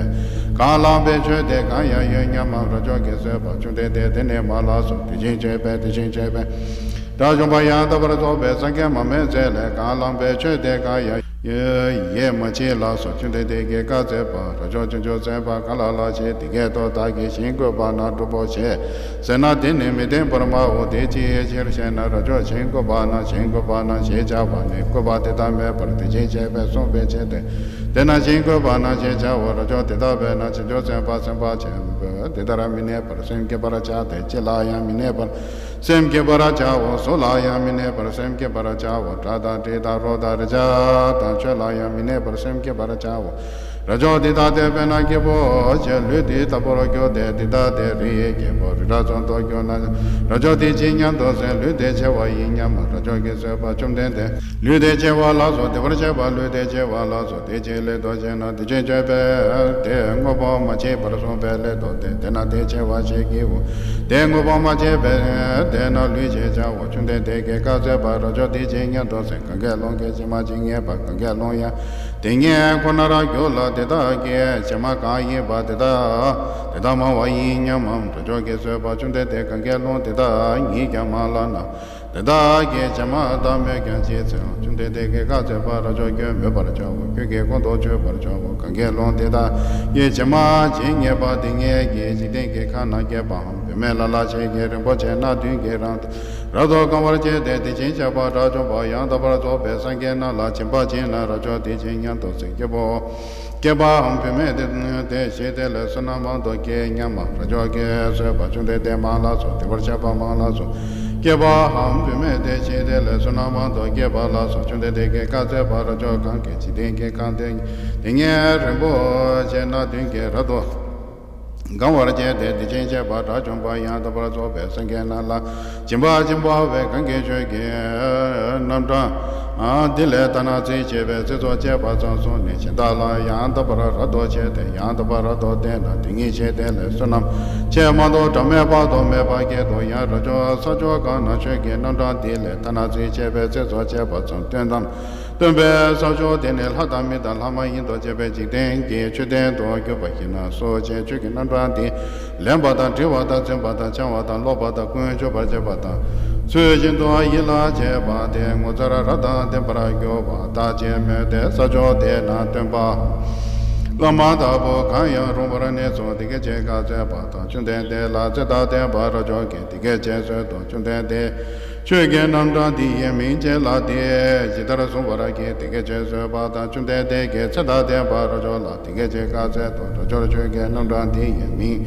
གང་བླངས་པའི་ཆོས་དེ་གང་ཡང་ཡོད་སྙམ་མམ། རབ་འབྱོར་གྱིས་གསོལ་པ། བཅོམ་ལྡན་འདས་དེ་ནི་མ་ལགས་སོ། དེ་བཞིན་གཤེགས་པས་དེ་བཞིན་གཤེགས་པའི་དགྲ་བཅོམ་པ་ཡང་དག་པར་རྫོགས་པའི་སངས་རྒྱས་མ་སྨད་རྩེ་ལས་གང་བླངས་པའི་ཆོས་དེ་གང་ཡང་ཡོད་མ་མཆིས་ལགས་སོ། བཅོམ་ལྡན་འདས་ཀྱིས་བཀའ་སྩལ་པ། རབ་འབྱོར་བྱང་ཆུབ་སེམས་དཔའ་གང་ལ་ལགས་ཤེ། དེ་སྐད་དུ་བདག་གིས་ཞིང་བཀོད་པ་ན་སྒྲུབ་པོ་ཞེས་ཟེར་ན། དེ་ནི་མི་བདེན་པར་སྨྲའོ། དེ་ཅིའི་ཕྱིར་ཞེ་ན། རབ་འབྱོར་ཞིང་བཀོད་པ་ན། ཞིང་བཀོད་པ་ན་ཞེས་བྱ་བ་ནི་བཀོད་པ་དེ་ལྟར་མེད་པར་དེ་བཞིན་གཤེགས་པས་གསུངས་པའི་ཕྱིར་ཏེ། དེས་ན་ཞིང་བཀོད་པ་ན་ཞེས་བྱའོ། རབ་འབྱོར་དེ་ལྟ་བས་ན་བྱང་ཆུབ་སེམས་དཔའ་སེམས་དཔའ་ཆེན་པོས་དེ་ལྟར་མི་གནས་པར་སེམས་བསྐྱེད་པར་བྱ་སྟེ། ཅི་ལ་ཡང་མི་གནས་པར་སེམས་བསྐྱེད་པར་བྱའོ། གཟུགས་ལ་ཡང་མི་གནས་པར་སེམས་བསྐྱེད་པར་བྱའོ། སྒྲ་དང་དྲི་དང་རོ་དང་རེག་བྱ་དང་ཆོས་ལ་ཡང་མི་གནས་པར་སེམས་བསྐྱེད་པར་བྱའོ། རབ་འབྱོར་འདི་ལྟ་སྟེ། དཔེར་ན་སྐྱེས་བུ་ཞིག་ལུས་འདི་ལྟ་བུར་གྱུར་ཏེ། འདི་ལྟ་སྟེ་རིའི་རྒྱལ་པོ་རི་བྲག་ཙམ་དུ་གྱུར་ན། རབ་འབྱོར་དེ་ཅིའི་སྙམ་དུ་སེམས། ལུས་འདི་ཆེ་བ་ཡིན་སྙམ་མམ། རབ་འབྱོར་གྱིས་གསོལ་པ། བཅོམ་ལྡན་འདས། ལུས་འདི་ཆེ་བ་ལགས་སོ། བདེ་བར་གཤེགས་པ་ལུས་འདི་ཆེ་བ་ལགས་སོ། དེ་ཅིའི་སླད་དུ་ཞེ་ན། དེ་བཞིན་གཤེགས་པས་དེ་དངོས་པོ་མ་མཆིས་པར་གསུངས་པའི་སླད་དོ། དེ་དེས་ན་དེ་ཆེ་བ་ཞེས་བགྱིའོ། དེ་དངོས་པོ་མ་མཆིས་པས་དེས་ན་ལུས་ཞེས་བྱའོ། བཅོམ་ལྡན་འདས་ཀྱིས་བཀའ་སྩལ་པ། རབ་འབྱོར་དེ་ཅིའི་སྙམ་དུ་སེམས། གང་གཱའི་ཀླུང་གི་བྱེ་མ་ཇི་སྙེད་པ་གང་གཱའི་ཀླུང་ཡང་དེ་སྙེད་ཁོ་ནར་གྱུར་ལ། དེ་དག་གི་བྱེ་མ་གང་ཡིན་པ་དེ་དག་དེ་ལྟར་མང་བ་ཡིན་སྙམ་མམ། རབ་འབྱོར་གྱིས་གསོལ་པ། བཅོམ་ལྡན་འདས། གང་གཱའི་ཀླུང་དེ་དག་ཉིད་ཀྱང་མང་ལགས་ན། དེ་དག་གི་བྱེ་མ་དག་མོད་ཀྱང་ཅི་མཚུངས། བཅོམ་ལྡན་འདས་ཀྱིས་བཀའ་སྩལ་པ། རབ་འབྱོར་ཁྱོད་མོས་པར་བྱའོ། ཁྱོད་ཀྱིས་ཁོང་དུ་ཆུད་པར་བྱའོ། གང་གི་ལུང་དེ་དག་གི་བྱེ་མ་ཇི་སྙེད་པ་དེ་སྙེད་ཀྱིས་འཇིག་རྟེན་གྱི་ཁམས་ན་སྐྱེས་པའམ། བུད་མེད་ལ་ལ་ཞིག་གིས་རིན་པོ་ཆེ་སྣ་བདུན་གྱིས་རབ་ཏུ་རབ་ཏུ་གང་བར་བྱས་ཏེ། དེ་བཞིན་གཤེགས་པ་དགྲ་བཅོམ་པ་ཡང་དག་པར་རྫོགས་པའི་སངས་རྒྱས་རྣམས་ལ་སྦྱིན་པ་བྱིན་ན། རབ་འབྱོར་དེ་བཞིན་ཉིད་དུ་གསུངས། སྐྱེས་བུ་སྐྱེས་པའམ་བུད་མེད་དེ་བཞིན་དེ་ལས་བསོད་ནམས་མང་དུ་སྐྱེས་སྙམ་མ། རབ་འབྱོར་གྱིས་གསོལ་པ། བཅོམ་ལྡན་འདས་མ་ལགས་སོ། དེ་བར་གཤེགས་པ་མ་ལགས་སོ། སྐྱེས་པའམ་བུད་མེད་དེ་བཞིན་དེ་ལས་བསོད་ནམས་མང་དུ་སྐྱེས་པ་ལགས་སོ། བཅོམ་ལྡན་འདས་ཀྱིས་བཀའ་སྩལ་པ། རབ་འབྱོར་གང་གིས་འཇིག་རྟེན་གྱི་ཁམས་དེ་སྙེད་རིན་པོ་ཆེ་སྣ་བདུན་གྱིས་རབ་ཏུ་གང་བར་བྱས་ཏེ། དེ་བཞིན་གཤེགས་པ་དགྲ་བཅོམ་པ་ཡང་དག་པར་རྫོགས་པའི་སངས་རྒྱས་རྣམས་ལ་སྦྱིན་པ་བྱིན་པ་བས། གང་གིས་ཆོས་ཀྱི་རྣམ་གྲངས་འདི་ལས་ཐ་ན་ཚིག་བཅད་པའི་ཚིག་རྩུབ་བཅད་པ་ཙམ་བསྲུངས་ནས། གཞན་དག་ལ་ཡང་དག་པར་རབ་ཏུ་བྱས་ཏེ། ཡང་དག་པར་རབ་ཏུ་བསྟན་ན། དེ་ཉིད་ཀྱིས་དེ་ལས་བསོད་ནམས་ཆེས་མང་དུ་གྲངས་མེད་དཔག་ཏུ་མེད་པ་སྐྱེད་དོ། ཡང་རབ་འབྱོར་ས་ཕྱོགས་གང་ན་ཆོས་ཀྱི་རྣམ་གྲངས་འདི་ལས་ཐ་ན་ཚིག་བཅད་པའི་ཚིག་རྩུབ་བཅད་པ་ཙམ་སྟོན་ཏམ། སྟོན་པའི་ས་ཕྱོགས་དེ་ནི་ལྷ་དང་མི་དང་ལྷ་མ་ཡིན་དང་བཅས་པའི་འཇིག་རྟེན་གྱི་མཆོད་རྟེན་དུ་གྱུར་པ་ཡིན་ན། སོ་སྐྱེས་ཆོས་ཀྱི་རྣམ་གྲངས་འདི་ལེན་པ་དང་། དྲི་བ་དང་། འཛིན་པ་དང་། འཆང་བ་དང་། ཀློག་པ་དང་། ཀུན་ཆུབ་པར་བྱེད་པ་དང་། ཚུལ་བཞིན་དུ་ཡིད་ལ་བྱེད་པ་དེ་ངོ་མཚར་རབ་དང་ལྡན་པར་གྱུར་པ་དག་ཅེས་མོས་ཏེ། ས་ཕྱོགས་དེ་ན་སྟོན་པ་བླ་མ་ལྟ་བུ་གང་ཡང་རུང་བར་གནས་སོ། དེ་སྐད་ཅེས་བཀའ་སྩལ་པ་དང་། བཅོམ་ལྡན་འདས་ལ་ཚེ་དང་ལྡན་པ་རབ་འབྱོར་གྱིས་དེ་སྐད་ཅེས་གསོལ་ཏོ། བཅོམ་ལྡན་འདས། ཆོས་ཀྱི་རྣམ་གྲངས་འདི་ཡི་མིང་ཅི་ལགས་ཏེ། ཇི་ལྟར་གསུངས་པར་བགྱི། དེ་སྐད་ཅེས་གསོལ་པ་དང་། བཅོམ་ལྡན་འདས་ཀྱིས་ཚེ་དང་ལྡན་པ་རབ་འབྱོར་ལ་དེ་སྐད་ཅེས་བཀའ་སྩལ་ཏོ། རབ་འབྱོར་ཆོས་ཀྱི་རྣམ་གྲངས་འདི་ཡི་མིང་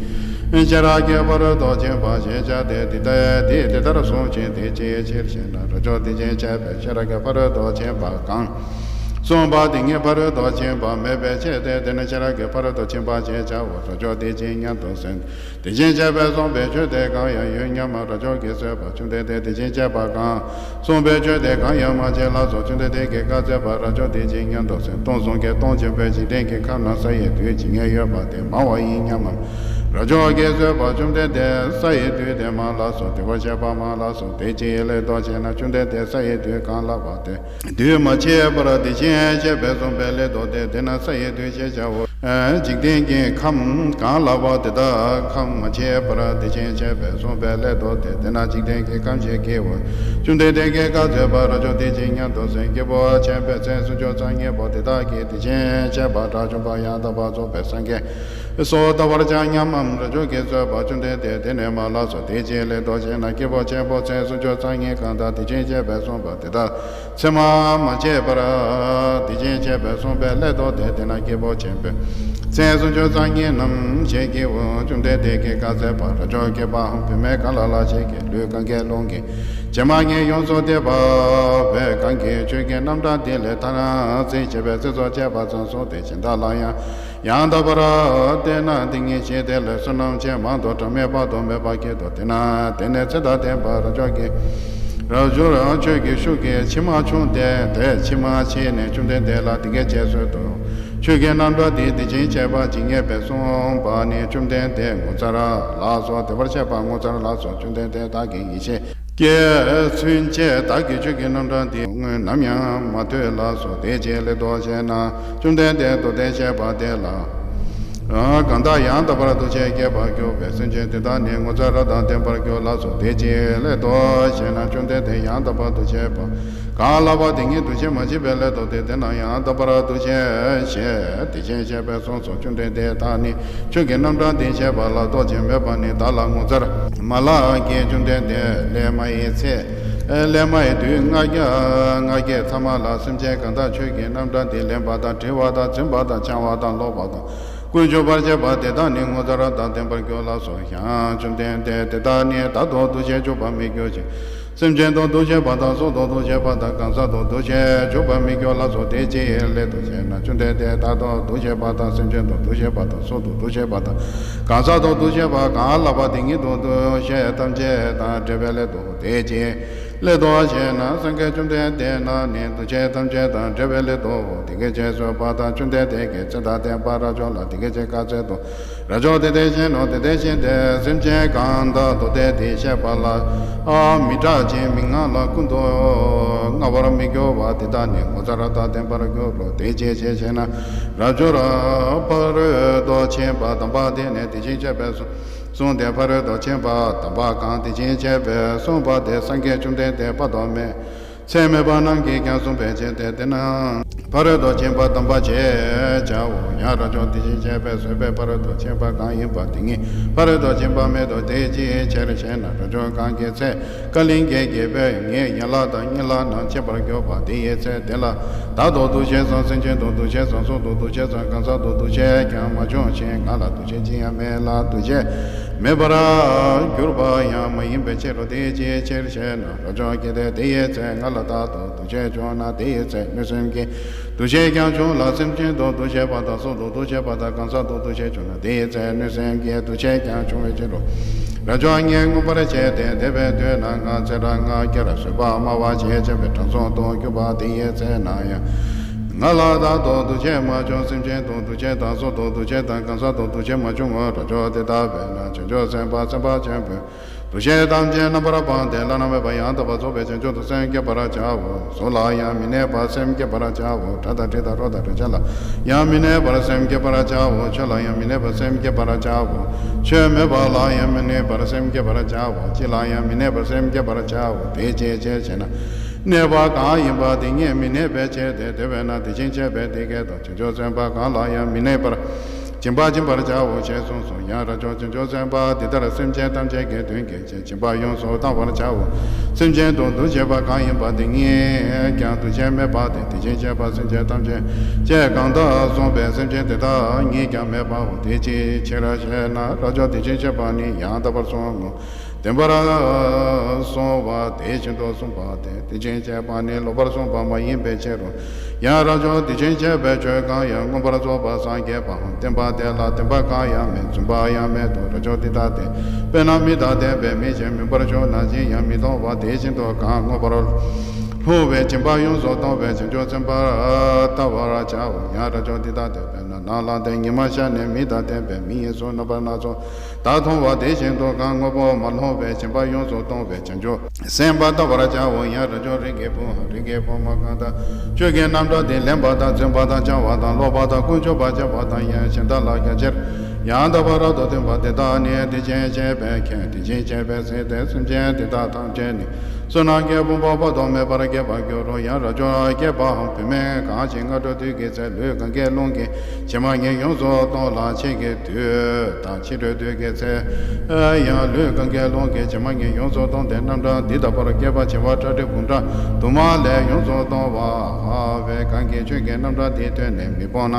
ཤེས་རབ་ཀྱི་ཕ་རོལ་ཏུ་ཕྱིན་པ་ཞེས་བྱ་སྟེ། འདི་ལྟ་འདི་དེ་ལྟར་གསུངས་ཤིང་། དེ་ཅིའི་ཕྱིར་ཞེ་ན། རབ་འབྱོར་དེ་བཞིན་གཤེགས་པས་ཤེས་རབ་ཀྱི་ཕ་རོལ་ཏུ་ཕྱིན་པ་གང་གསུངས་པ་དེ་ཉིད་ཕ་རོལ་ཏུ་ཕྱིན་པ་མེད་པའི་ཕྱིར་ཏེ། དེ་ནི་ཤེས་རབ་ཀྱི་ཕ་རོལ་ཏུ་ཕྱིན་པ་ཞེས་བྱའོ། རབ་འབྱོར་དེ་བཞིན་ཉིད་དུ་གསུངས། དེ་བཞིན་གཤེགས་པས་གསུངས་པའི་ཆོས་དེ་གང་ཡང་ཡོད་སྙམ་མ། རབ་འབྱོར་གྱིས་གསོལ་པ། བཅོམ་ལྡན་འདས། དེ་བཞིན་གཤེགས་པ་གང་གསུངས་པའི་ཆོས་དེ་གང་ཡང་མ་མཆིས་ལགས་སོ། བཅོམ་ལྡན་འདས་ཀྱིས་བཀའ་སྩལ་པ། རབ་འབྱོར་དེ་བཞིན་ཉིད་དུ་གསུངས། སྟོང་གསུམ་གྱི་སྟོང་ཆེན་པོའི་འཇིག་རྟེན་གྱི་ཁམས་ན་ས་ཡི་རྡུལ་ཇི་སྙེད་ཡོད་པ་དེ་མང་བ་ཡིན་སྙམ་མ། རབ་འབྱོར་གྱིས་གསོལ་པ། བཅོམ་ལྡན་འདས། ས་ཡི་རྡུལ་དེ་མང་ལགས་སོ། དེ་བར་གཤེགས་པ་མང་ལགས་སོ། དེ་ཅིའི་སླད་དུ་ཞེ་ན། བཅོམ་ལྡན་འདས། ས་ཡི་རྡུལ་གང་ལགས་པ་དེ། རྡུལ་མ་མཆིས་པར་དེ་བཞིན་གཤེགས་པས་གསུངས་པའི་སླད་དུ་སྟེ། དེས་ན་ས་ཡི་རྡུལ་ཞེས་བྱའོ། འཇིག་རྟེན་གྱི་ཁམས་གང་ལགས་པ་དེ་དག་ཁམས་མ་མཆིས་པར་དེ་བཞིན་གཤེགས་པས་གསུངས་པའི་སླད་དུ་སྟེ། དེས་ན་འཇིག་རྟེན་གྱི་ཁམས་ཞེས་བགྱིའོ། བཅོམ་ལྡན་འདས་ཀྱིས་བཀའ་སྩལ་པ། རབ་འབྱོར་དེ་བཞིན་ཉིད་དུ་གསུངས། སྐྱེས་བུ་ཆེན་པོའི་མཚན་སུམ་ཅུ་རྩ་གཉིས་པོ་དེ་དག་གིས་དེ་བཞིན་གཤེགས་པ་དགྲ་བཅོམ་པ་ཡང་དག་པར་རྫོགས་པའི་སངས་རྒྱས་སུ་བལྟ་བར་བྱ་སྙམ་མམ། རབ་འབྱོར་གྱིས་གསོལ་པ། བཅོམ་ལྡན་འདས། དེ་ནི་མ་ལགས་སོ། དེ་ཅིའི་སླད་དུ་ཞེ་ན། སྐྱེས་བུ་ཆེན་པོ་མཚན་སུམ་ཅུ་རྩ་གཉིས་གང་དག་དེ་བཞིན་གཤེགས་པས་གསུངས་པ་དེ་དག་མཚན་མ་མ་མཆིས་པར་དེ་བཞིན་གཤེགས་པས་གསུངས་པའི་སླད་དུ་སྟེ། དེས་ན་སྐྱེས་བུ་ཆེན་པོའི་མཚན་སུམ་ཅུ་རྩ་གཉིས་རྣམས་ཞེས་བགྱིའོ། བཅོམ་ལྡན་འདས་ཀྱིས་བཀའ་སྩལ་པ། རབ་འབྱོར། སྐྱེས་པའམ་བུད་མེད་གང་ལ་ལ་ཞིག་གིས་ལུས་གང་གི་རླུང་གིས་བྱེ་མ་སྙེད་ཡོངས་སུ་གཏད་པ་བས། གང་གིས་ཆོས་ཀྱི་རྣམ་གྲངས་འདི་ལས་ཐ་ན་ཚིག་བཅད་པའི་ཚིག་རྩུབ་བཅད་པ་ཙམ་བསྲུངས་ཏེ། གཞན་དག་ལ་ཡང་ཡང་དག་པར་བསྟན་ན། དེ་ཉིད་ཀྱིས་དེ་ལས་བསོད་ནམས་ཆེས་མང་དུ་གྲངས་མེད་དཔག་ཏུ་མེད་པ་སྐྱེད་དོ། དེས་ན་དེ་ནས་ཚེ་དང་ལྡན་པ་རབ་འབྱོར་གྱིས། རབ་འབྱོར་ཁྱོད་ཀྱི་ཤུགས་ཀྱིས་མཆི་མ་ཕྱུང་སྟེ། དེ་མཆི་མ་ཕྱིས་ནས་བཅོམ་ལྡན་འདས་ལ་དེ་སྐད་ཅེས་གསོལ་ཏོ། ཆོས་ཀྱི་རྣམ་གྲངས་འདི་དེ་བཞིན་གཤེགས་པ་ཇི་སྙེད་པས་གསུངས་པ་ནི། བཅོམ་ལྡན་འདས་ངོ་མཚར་ལགས་སོ། དེ་བར་གཤེགས་པ་ངོ་མཚར་ལགས་སོ། བཅོམ་ལྡན་འདས། བདག་གིས་ཡེ་ཤེས་ཀྱི་མཚོན་བྱེད་དག་གི་ཆོས་ཀྱི་རྣམ་གྲངས་འདི་སྔོན་ནམ་ཡང་མ་ཐོས་ལགས་སོ། དེ་ཅིའི་སླད་དུ་ཞེ་ན། བཅོམ་ལྡན་འདས་མདོ་སྡེ་བཤད་པ་དེ་ལ་གང་དག་ཡང་དག་པར་འདུ་ཤེས་སྐྱེས་པར་གྱུར་པའི་སེམས་ཅན་དེ་དག་ནི་ངོ་མཚར་རབ་དང་ལྡན་པར་གྱུར་ལགས་སོ། དེ་ཅིའི་སླད་དུ་ཞེ་ན། བཅོམ་ལྡན་འདས་ཡང་དག་པར་འདུ་ཤེས་པ་གང་ལགས་པ་དེ་ཉིད་འདུ་ཤེས་མ་མཆིས་པའི་སླད་དུ་སྟེ། དེས་ན་ཡང་དག་པར་འདུ་ཤེས་ཞེས་དེ་བཞིན་གཤེགས་པས་གསུངས་སོ། བཅོམ་ལྡན་འདས། བདག་ནི་ཆོས་ཀྱི་རྣམ་གྲངས་འདི་བཤད་པ་ལ་རྟོག་ཅིང་མོས་པ་ནི་བདག་ལ་ངོ་མཚར་མ་ལགས་ཀྱི། བཅོམ་ལྡན་འདས། སླད་མ་ཡི་ཚེ། སླད་མ་ཡི་དུས་ལྔ་བརྒྱ་ལྔ་བརྒྱའི་མཐའ་མ་ལ་སེམས་ཅན་གང་དག་ཆོས་ཀྱི་རྣམ་གྲངས་འདི་ལེན་པ་དང་། དྲི་བ་དང་། འཛིན་པ་དང་། འཆང་བ་དང་། ཀློག་པ་དང་། ཀུན་ཆུབ་པར་བྱེད་པ་དེ་དག་ནི་ངོ་མཚར་རབ་དང་ལྡན་པར་གྱུར་ལགས་སོ། ཡང་བཅོམ་ལྡན་འདས། དེ་དག་ནི་བདག་ཏུ་འདུ་ཤེས་འཇུག་པར་མི་འགྱུར་ཞིང་། སེམས་ཅན་དུ་འདུ་ཤེས་པ་དང་། སྲོག་ཏུ་འདུ་ཤེས་པ་དང་། གང་ཟག་ཏུ་འདུ་ཤེས་འཇུག་པར་མི་འགྱུར་ལགས་སོ། དེ་ཅིའི་སླད་དུ་ཞེ་ན། བཅོམ་ལྡན་འདས། བདག་ཏུ་འདུ་ཤེས་པ་དང་། སེམས་ཅན་དུ་འདུ་ཤེས་པ་དང་། སྲོག་ཏུ་འདུ་ཤེས་པ་དང་། གང་ཟག་ཏུ་འདུ་ཤེས་པ་གང་ལགས་པ་དེ་ཉིད་དུ་འདུ་ཤེས་ཐམས་ཅད་དང་བྲལ་བའི་སླད་དུ། དེ་ཅིའི་སླད་དུ་ཞེ་ན། སངས་རྒྱས་བཅོམ་ལྡན་འདས་རྣམས་ནི་འདུ་ཤེས་ཐམས་ཅད་དང་བྲལ་བའི་སླད་དུ་དེ་སྐད་ཅེས་གསོལ་པ་དང་། བཅོམ་ལྡན་འདས་ཀྱིས་ཚེ་དང་ལྡན་པ་རབ་འབྱོར་ལ་དེ་སྐད་ཅེས་བཀའ་སྩལ་ཏོ། རབ་འབྱོར། དེ་དེ་བཞིན་ནོ། དེ་དེ་བཞིན་ཏེ། སེམས་ཅན་གང་དག་མདོ་སྡེ་འདི་བཤད་པ་ལ་མི་སྐྲག་ཅིང་མི་དངངས་ལ་ཀུན་ཏུ་དངངས་པར་མི་འགྱུར་བ་དེ་དག་ནི་ངོ་མཚར་རབ་དང་ལྡན་པར་འགྱུར་རོ། དེ་ཅིའི་ཕྱིར་ཞེ་ན། རབ་འབྱོར། ཕ་རོལ་ཏུ་ཕྱིན་པ་དམ་པ་དེ་ནི་དེ་བཞིན་གཤེགས་པས་གསུངས་ཏེ། ཕ་རོལ་ཏུ་ཕྱིན་པ་དམ་པ་གང་དེ་བཞིན་གཤེགས་པས་གསུངས་པ་དེ་སངས་རྒྱས་བཅོམ་ལྡན་ ཆེ་སྟེ་དཔག་ཏུ་མེད། ཚད་མེད་པ་རྣམས་ཀྱིས་ཀྱང་གསུངས་པའི་ཕྱིར་ཏེ། དེ་རྣམས་ཕ་རོལ་ཏུ་ཕྱིན་པ་དམ་པར་བྱེད་བྱའོ། ཡང་རབ་འབྱོར་དེ་བཞིན་གཤེགས་པས་བཟོད་པའི་ཕ་རོལ་ཏུ་ཕྱིན་པ་གང་ཡིན་པ་དེ་ཉིད་ཕ་རོལ་ཏུ་ཕྱིན་པ་མེད་དོ། དེ་ཅིའི་ཕྱིར་ཞེ་ན། རབ་འབྱོར་གང་གི་ཚེ་ཀ་ལིང་གའི་རྒྱལ་པོས་ངའི་ཡན་ལག་དང་གཉིད་ལམ་རྣམས་ཕྱེད་པར་གྱུར་པ་དེ་ཡི་ཚེ་དེ་ལ་བདག་ཏུ་འདུ་ཤེས་སམ་སེམས་ཅན་དུ་འདུ་ཤེས་སམ་གཟུགས་དུ་འདུ་ཤེས་སམ་གང་ཟག་ཏུ་འདུ་ཤེས་ཀྱང་མ་བྱུང་ཞིང་ང་ལ་འདུ་ཤེས་ཅི་ཡང་མེད་ལ། འདུ་ཤེས་མེད་པར་གྱུར་པ་ཡང་མ་ཡིན་པའི་ཕྱིར་རོ། དེ་ཅིའི་ཕྱིར་ཞེ་ན། རབ་འབྱོར་གལ་ཏེ་དེ་ཡི་ཚེ་ང་ལ་བདག་ཏུ་འདུ་ཤེས་བྱུང་ན་དེ་ཡི་ཚེ་གནོད་སེམས་ཀྱི་འདུ་ཤེས་ཀྱང་བྱུང་ལ། སེམས་ཅན་དུ་འདུ་ཤེས་པ་དང་གཟུགས་དུ་འདུ་ཤེས་པ་དང་གང་ཟག་ཏུ་འདུ་ཤེས་བྱུང་ན་དེ་ཡི་ཚེ་གནོད་སེམས་ཀྱི་འདུ་ཤེས་ཀྱང་འབྱུང་བའི་ཕྱིར་རོ། རབ་འབྱོར་ངས་མངོན་པར་བྱས་ཏེ་དེ་སྦེ་འདོད་ན་ང་ཚེ་རབས་ལྔ་བརྒྱར་བཟོད་པ་སྨྲ་བ་ཞེས་བྱ་བའི་དྲང་སྲོང་དུ་གྱུར་པ་དེ་ཡི་ཚེ་ན་ཡང་ང་ལ་བདག་ཏུ་འདུ་ཤེས་མ་བྱུང་། སེམས་ཅན་དུ་འདུ་ཤེས་དང་གཟུགས་དུ་འདུ་ཤེས་དང་གང་ཟག་ཏུ་འདུ་ཤེས་མ་བྱུང་ངོ་། རབ་འབྱོར་དེ་ལྟ་བས་ན་བྱང་ཆུབ་སེམས་དཔའ་སེམས་དཔའ་ཆེན་པོས་འདུ་ཤེས་ཐམས་ཅད་རྣམ་པར་སྤངས་ཏེ་བླ་ན་མེད་པ་ཡང་དག་པར་རྫོགས་པའི་བྱང་ཆུབ་ཏུ་སེམས་བསྐྱེད་པར་བྱའོ། གཟུགས་ལ་ཡང་མི་གནས་པར་སེམས་བསྐྱེད་པར་བྱའོ། སྒྲ་དང་དྲི་དང་རོ་དང་དྲི་ཆབ་ལ་ཡང་མི་གནས་པར་སེམས་བསྐྱེད་པར་བྱའོ། ཆོས་ལ་ཡང་མི་གནས་པར་སེམས་བསྐྱེད་པར་བྱའོ། ཆོས་མེད་པ་ལ་ཡང་མི་གནས་པར་སེམས་བསྐྱེད་པར་བྱའོ། ཅི་ལ་ཡང་མི་གནས་པར་སེམས་བསྐྱེད་པར་བྱའོ། དེ་ཅིའི་ཕྱིར་ཞེ་ན། གནས་པ་གང་ཡིན་པ་དེ་ཉིད་མི་གནས་པའི་ཕྱིར་ཏེ། དེ་བས་ན་དེ་བཞིན་གཤེགས་པས་དེ་སྐད་དུ་བྱང་ཆུབ་སེམས་དཔའ་གང་ལ་ཡང་མི་གནས་པར་སྦྱིན་པ་སྦྱིན་པར་བྱའོ་ཞེས་གསུངས་སོ། ཡང་རབ་འབྱོར་བྱང་ཆུབ་སེམས་དཔའ་འདི་ལྟར་སེམས་ཅན་ཐམས་ཅད་ཀྱི་དོན་གྱི་ཕྱིར་སྦྱིན་པ་ཡོངས་སུ་གཏང་བར་བྱའོ། སེམས་ཅན་དུ་འདུ་བྱེད་པ་གང་ཡིན་པ་དེ་ཉིད་ཀྱང་འདུ་བྱེད་མེད་པ་སྟེ། དེ་བཞིན་གཤེགས་པ་སེམས་ཅན་ཐམས་ཅད་ཅེས་གང་དག་གསུངས་པའི་སེམས་ཅན་དེ་དག་ཉིད་ཀྱང་མེད་པའོ། དེ་ཅིའི་ཕྱིར་ཞེ་ན། རབ་འབྱོར་དེ་བཞིན་གཤེགས་པ་ནི་ཡང་དག་པར་གསུངས་ངོ་། བདེན་པར་གསུངས་པ་དེ་བཞིན་དུ་གསུངས་པ་སྟེ། དེ་བཞིན་གཤེགས་པ་ནི་ལོག་པར་གསུངས་པ་མ་ཡིན་པའི་ཕྱིར་རོ། ཡང་རབ་འབྱོར་དེ་བཞིན་གཤེགས་པའི་ཆོས་གང་ཡང་མངོན་པར་རྫོགས་པར་སངས་རྒྱས་པའམ་བསྟན་པ་དེ་ལ་བདེན་པ་གང་ཡང་མེད། བརྫུན་པ་ཡང་མེད་དོ། རབ་འབྱོར་འདི་ལྟ་སྟེ། དཔེར་ན་མི་དང་ལྡན་པའི་མི་ཞིག་མུན་པར་ཞུགས་ན་ཅིས་ཡང་མི་མཐོང་བ་དེ་བཞིན་དུ་གང་མངོན་པར་ལྷུང་བའི་སྦྱིན་པ་ཡོངས་སུ་གཏོང་བའི་བྱང་ཆུབ་སེམས་དཔའ་བལྟ་བར་བྱའོ། ཡང་རབ་འབྱོར་འདི་ལྟ་སྟེ། དཔེར་ན་ནམ་ལངས་ཏེ་ཉི་མ་ཤར་ནས་མི་དང་ལྡན་པའི་མི་ཡི་གཟུགས་རྣམ་པ་སྣ་ཚོགས་དག་མཐོང་བ་དེ་བཞིན་དུ་གང་དངོས་པོ་མ་ལྷུང་བའི་སྦྱིན་པ་ཡོངས་སུ་གཏོང་བའི་བྱང་ཆུབ་སེམས་དཔའ་བལྟ་བར་བྱའོ། ཡང་རབ་འབྱོར་རིགས་ཀྱི་བུའམ་རིགས་ཀྱི་བུ་མོ་གང་དག་ཆོས་ཀྱི་རྣམ་གྲངས་འདི་ལེན་པ་དང་འཛིན་པ་དང་བཅང་བ་དང་ཀློག་པ་དང་ཀུན་སྤྱོད་པར་བྱེད་པ་དང་ཡང་གཞན་དག་ལ་རྒྱ་ཆེར་ཡང་དག་པར་རབ་ཏུ་སྟོན་པ་དེ་དག་ནི་དེ་བཞིན་གཤེགས་པས་མཁྱེན། དེ་བཞིན་གཤེགས་པས་གཟིགས་ཏེ། སེམས་ཅན་དེ་དག་ཐམས་ཅད་ནི་བསོད་ནམས་ཀྱི་ཕུང་པོ་དཔག་ཏུ་མེད་པར་སྐྱེད་པར་འགྱུར་རོ། ཡང་རབ་འབྱོར་སྐྱེས་པའམ་བུད་མེད་གང་ཞིག་སྔ་དྲོ་དུས་ཀྱི་ཚེ་ལུས་གང་གཱའི་ཀླུང་གི་བྱེ་མ་སྙེད་ཡོངས་སུ་གཏོང་ལ། ཕྱེད་ཀྱི་དུས་དང་ཕྱི་དྲོའི་དུས་ཀྱི་ཚེ་ཡང་ལུས་གང་གཱའི་ཀླུང་གི་བྱེ་མ་སྙེད་ཡོངས་སུ་གཏོང་སྟེ། རྣམ་གྲངས་འདི་ལྟ་བུར་སྐྱེས་པ་བྱེ་བ་ཁྲག་ཁྲིག་འབུམ་ཕྲག་དུ་མ་ལས་ཡོངས་སུ་གཏོང་བ་བས། གང་གིས་ཆོས་ཀྱི་རྣམ་གྲངས་འདི་ཐོས་ནས་མི་སྤོང་ན།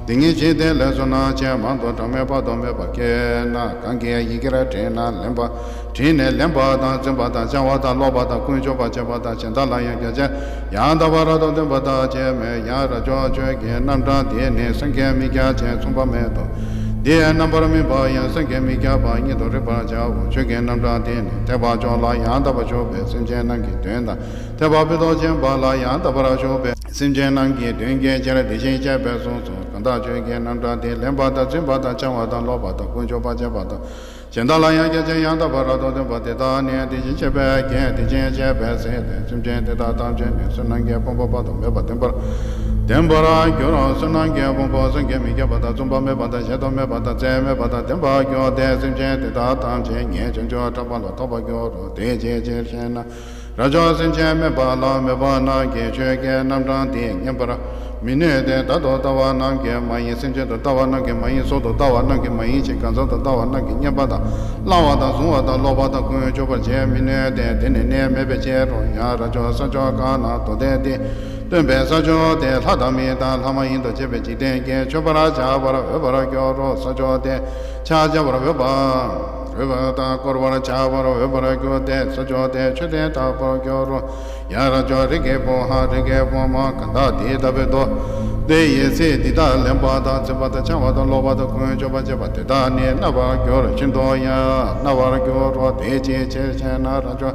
དེ་ཉིད་ཀྱིས་དེ་ལས་བསོད་ནམས་ཆེས་མང་དུ་གྲངས་མེད་དཔག་ཏུ་མེད་པ་སྐྱེས་ན། གང་གིས་ཡི་གེར་བྲིས་ན་ལེན་པ། བྲིས་ནས་ལེན་པ་དང་འཛིན་པ་དང་བཅང་བ་དང་ཀློག་པ་དང་ཀུན་སྤྱོད་པར་བྱེད་པ་དང་གཞན་དག་ལ་ཡང་རྒྱ་ཆེར་ཡང་དག་པར་རབ་ཏུ་སྟོན་པ་དག་ཅེས་མོས། ཡང་རབ་འབྱོར་ཆོས་ཀྱི་རྣམ་གྲངས་འདི་ནི་སངས་རྒྱས་མི་སྐྱ་ཅན་མཚུངས་པ་མེད་དོ། འདིའི་རྣམ་པར་སྨིན་པ་ཡང་སངས་རྒྱས་མི་སྐྱ་པ་ཉིད་དུ་རིག་པར་བྱའོ། ཆོས་ཀྱི་རྣམ་གྲངས་འདི་ནི་ཐེག་པ་མཆོག་ལ་ཡང་དག་པར་ཞུགས་པའི་སེམས་ཅན་རྣམས་ཀྱི་དོན་དང་། ཐེག་པ་ཕུན་སུམ་ཚོགས་པ་ལ་ཡང་དག་པར་ཞུགས་པའི་སེམས་ཅན་རྣམས་ཀྱི་དོན་གྱི་ཕྱིར་དེ་བཞིན་གཤེགས་པས་གསུངས་སོ། གང་དག་ཆོས་ཀྱི་རྣམ་གྲངས་འདི་ལེན་པ་དང་འཛིན་པ་དང་བཅང་བ་དང་ཀློག་པ་དང་ཀུན་སྤྱོད་པར་བྱེད་པ་དང་གཞན་དག་ལ་ཡང་རྒྱ་ཆེར་ཡང་དག་པར་རབ་ཏུ་སྟོན་པ་དེ་དག་ནི་དེ་བཞིན་གཤེགས་པས་མཁྱེན། དེ་བཞིན་གཤེགས་པས་གཟིགས་ཏེ། སེམས་ཅན་དེ་དག་ཐམས་ཅད་ནི་བསོད་ནམས་ཀྱི་ཕུང་པོ་དཔག་ཏུ་མེད་པ་ལྡན་པར་ལྡན་པར་འགྱུར་རོ། བསོད་ནམས་ཀྱི་ཕུང་པོ་སངས་རྒྱས་མི་སྐྱ་པ་དང་མཚུངས་པ་མེད་པ་དང་གཞལ་དུ་མེད་པ་དང་ཚད་མེད་པ་དང་ལྡན་པར་འགྱུར་ཏེ། སེམས་ཅན་དེ་དག་ཐམས་ཅད་ངས་བྱང་ཆུབ་ཕྲ་མ་ལ་ཐོགས་པར་འགྱུར་རོ། དེ་ཅིའི་ཕྱིར་ཞེ་ན། རབ་འབྱོར་སེམས་ཅན་དམན་པ་ལ་དམན་པ་རྣམས་ཀྱིས་ཆོས་ཀྱི་རྣམ་གྲངས་འདི་མཉན་པར་མི་ནུས་ཏེ། བདག་ཏུ་ལྟ་བ་རྣམས་ཀྱིས་མ་ཡིན། སེམས་ཅན་དུ་ལྟ་བ་རྣམས་ཀྱིས་མ་ཡིན། གཟུགས་དུ་ལྟ་བ་རྣམས་ཀྱིས་མ་ཡིན་ཞིང་། གང་ཟག་ཏུ་ལྟ་བ་རྣམས་ཀྱིས་མཉན་པ་དང་བླང་བ་དང་གཟུང་བ་དང་ཀློག་པ་དང་ཀུན་སྤྱོད་པར་བྱེད་མི་ནུས་ཏེ། དེ་ནི་གནས་མེད་པའི་ཕྱིར་རོ། ཡང་རབ་འབྱོར་ས་ཕྱོགས་གང་ན་མདོ་སྡེ་འདི་སྟོན་པའི་ས་ཕྱོགས་དེ་ལྷ་དང་མི་དང་ལྷ་མ་ཡིན་དུ་བྱས་པའི་འཇིག་རྟེན་གྱིས་མཆོད་པར་བྱ་བར་འོས་པར་འགྱུར་རོ། ས་ཕྱོགས་དེ་ཕྱག་བྱ་བར་འོས་པ་འོས་པ་དང་བསྐོར་བར་བྱ་བར་འོས་པར་འགྱུར་ཏེ། ས་ཕྱོགས་དེ་མཆོད་རྟེན་ལྟ་བུར་འགྱུར་རོ། ཡང་རབ་འབྱོར་རིགས་ཀྱི་བུའམ་རིགས་ཀྱི་བུ་མོ་གང་དག་འདི་ལྟ་བུའི་མདོ་སྡེ་ཡི་ཚིག་འདི་དག་ལེན་པ་དང་འཛིན་པ་དང་བཅང་བ་དང་ཀློག་པ་དང་ཀུན་སྤྱོད་པར་བྱེད་པ་དེ་དག་ནི་རྣ་བར་འགྱུར། ཤིན་ཏུ་ཡང་རྣ་བར་འགྱུར་རོ། དེ་ཅིའི་ཕྱིར་ཞེ་ན། རབ་འབྱོར་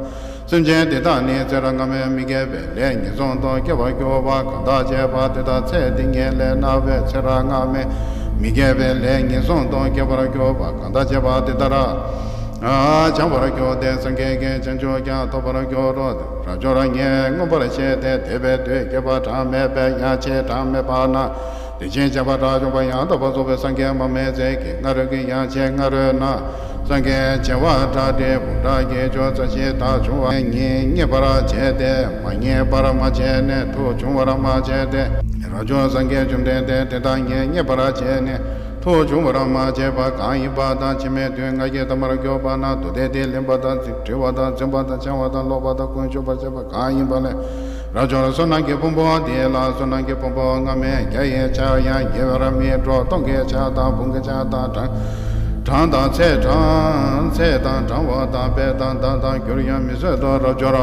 སེམས་ཅན་དེ་དག་ནི་ཚེ་རབས་སྔ་མའི་མི་དགེ་བའི་ལས་ངན་སོང་དུ་སྐྱེ་བར་འགྱུར་བ་གང་དག་བྱས་པ་དེ་དག་ཚེ་འདི་ཉིད་ལས་རྣ་བའི་ཚེ་རབས་སྔ་མའི་མི་དགེ་བའི་ལས་ངན་སོང་དུ་སྐྱེ་བར་འགྱུར་བ་གང་དག་བྱས་པ་དེ་དག་རབ་འབྱོར་བར་འགྱུར་ཏེ། སངས་རྒྱས་ཀྱི་བྱང་ཆུབ་ཀྱང་ཐོབ་པར་འགྱུར་རོ། རབ་འབྱོར་ངས་མངོན་པར་བྱས་ཏེ་དེ་སྦེ་འདོད། བསྐལ་པ་གྲངས་མེད་པའི་ཡང་ཆེས་གྲངས་མེད་པ་ན་དེ་བཞིན་གཤེགས་པ་དགྲ་བཅོམ་པ་ཡང་དག་པར་རྫོགས་པའི་སངས་རྒྱས་མ་སྨད་ཚལ་གྱི་སྔ་རོལ་གྱི་ཡང་ཆེས་སྔ་རོལ་ན་སངས་རྒྱས་བྱེ་བ་ཁྲག་ཁྲིག་འབུམ་ ར་གི་ཆུ་ཚ་ཞིག་ད་བྱུང་བ་ཉིད་མཉེས་པར་བྱས་ཏེ། མ་མཉེས་པར་མ་བྱས་ནས་ཐུགས་བྱུང་བར་མ་བྱས་ཏེ། རབ་བྱུང་སངས་རྒྱས་བཅོམ་ལྡན་འདས་དེ་དག་ཉིད་མཉེས་པར་བྱས་ནས་ཐུགས་བྱུང་བར་མ་བྱས་པ་གང་ཡིན་པ་དང་། འཆི་མེད་དུས་ང་གིས་ཐ་མར་གྱུར་པ་ན། མདོ་སྡེ་འདི་ལེན་པ་དང་། འདྲི་བ་དང་། འཛིན་པ་དང་། འཆང་བ་དང་། ཀློག་པ་དང་། ཀུན་ཆུབ་པར་བྱེད་པ་གང་ཡིན་པ་ལས། རབ་བྱུང་བསོད་ནམས་ཀྱི་ཕུང་པོ་འདི་ལ། བསོད་ནམས་ཀྱི་ཕུང་པོ་སྔ་མའི་བརྒྱ་ཡི་ཆར་ཡང་ཉེ་བར་མི་འགྲོ། སྟོང་གི་ཆར་དང་། འབུམ་གྱི་ཆར་དང་། གྲངས་གྲངས་དང་། ཚེས་གྲངས་ཚེས་དང་། བགྲང་བ་དང་། དཔེ་དང་། བརྡ་དང་། འགྱུར་ཡང་མི་བཟོད་དོ། རབ་འབྱོར་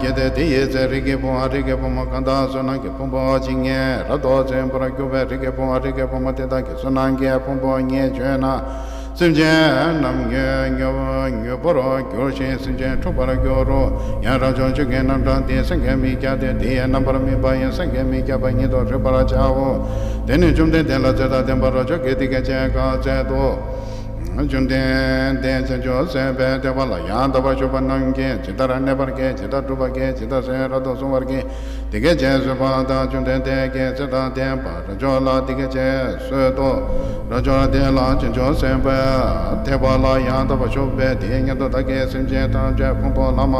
གལ་ཏེ་དེ་ཡི་ཚེ་རིགས་ཀྱི་བུ་འམ། རིགས་ཀྱི་བུ་མོ་གང་དག་བསོད་ནམས་ཀྱི་ཕུང་པོ་ཇི་སྙེད་རབ་ཏུ་འཛིན་པར་གྱུར་པའི་རིགས་ཀྱི་བུ་འམ། རིགས་ཀྱི་བུ་མོ་དེ་དག་གི་བསོད་ནམས་ཀྱི་ཕུང་པོ་ཉིད་བརྗོད་ན། སེམས་ཅན་རྣམས་མྱུར་མྱུར་མྱུར་པོར་འགྱུར་ཞིང་། སེམས་ཅན་འཁྲུགས་པར་འགྱུར་རོ། ཡང་རབ་བྱུང་ཆོས་ཀྱི་རྣམ་གྲངས་འདི་སེང་གེ་མིག་བརྒྱ་སྟེ། དེ་ཡི་རྣམ་པར་སྨིན་པ་ཡང་སེང་གེ་མིག་བརྒྱ་པ་ཉིད་དུ་རིག་པར་བྱའོ། དེ་ནས་བཅོམ་ལྡན་འདས་ལ་ཚེ་དང་ལྡན་པ་རབ་འབྱོར་གྱིས་འདི་སྐད་ཅེས་བཀའ་སྩལ་ཏོ། བཅོམ་ལྡན་འདས་བྱང་ཆུབ་སེམས་དཔའི་ཐེག་པ་ལ་ཡང་དག་པར་ཞུགས་པ་རྣམས་ཀྱིས། ཇི་ལྟར་གནས་པར་བགྱི། ཇི་ལྟར་བསྒྲུབ་པར་བགྱི། ཇི་ལྟར་སེམས་རབ་ཏུ་བཟུང་བར་བགྱི། འདི་སྐད་ཅེས་གསོལ་པ་དང་། བཅོམ་ལྡན་འདས་ཀྱིས་ཚེ་དང་ལྡན་པ་རབ་འབྱོར་ལ་འདི་སྐད་ཅེས་གསོལ་ཏོ། རབ་འབྱོར་དེ་ལ་བྱང་ཆུབ་སེམས་དཔའི་ཐེག་པ་ལ་ཡང་དག་པར་ཞུགས་པས། དེའི་སྔོན་དུ་བདག་གིས་སེམས་ཅན་ཐམས་ཅད་ཕུང་པོ་བླ་ན་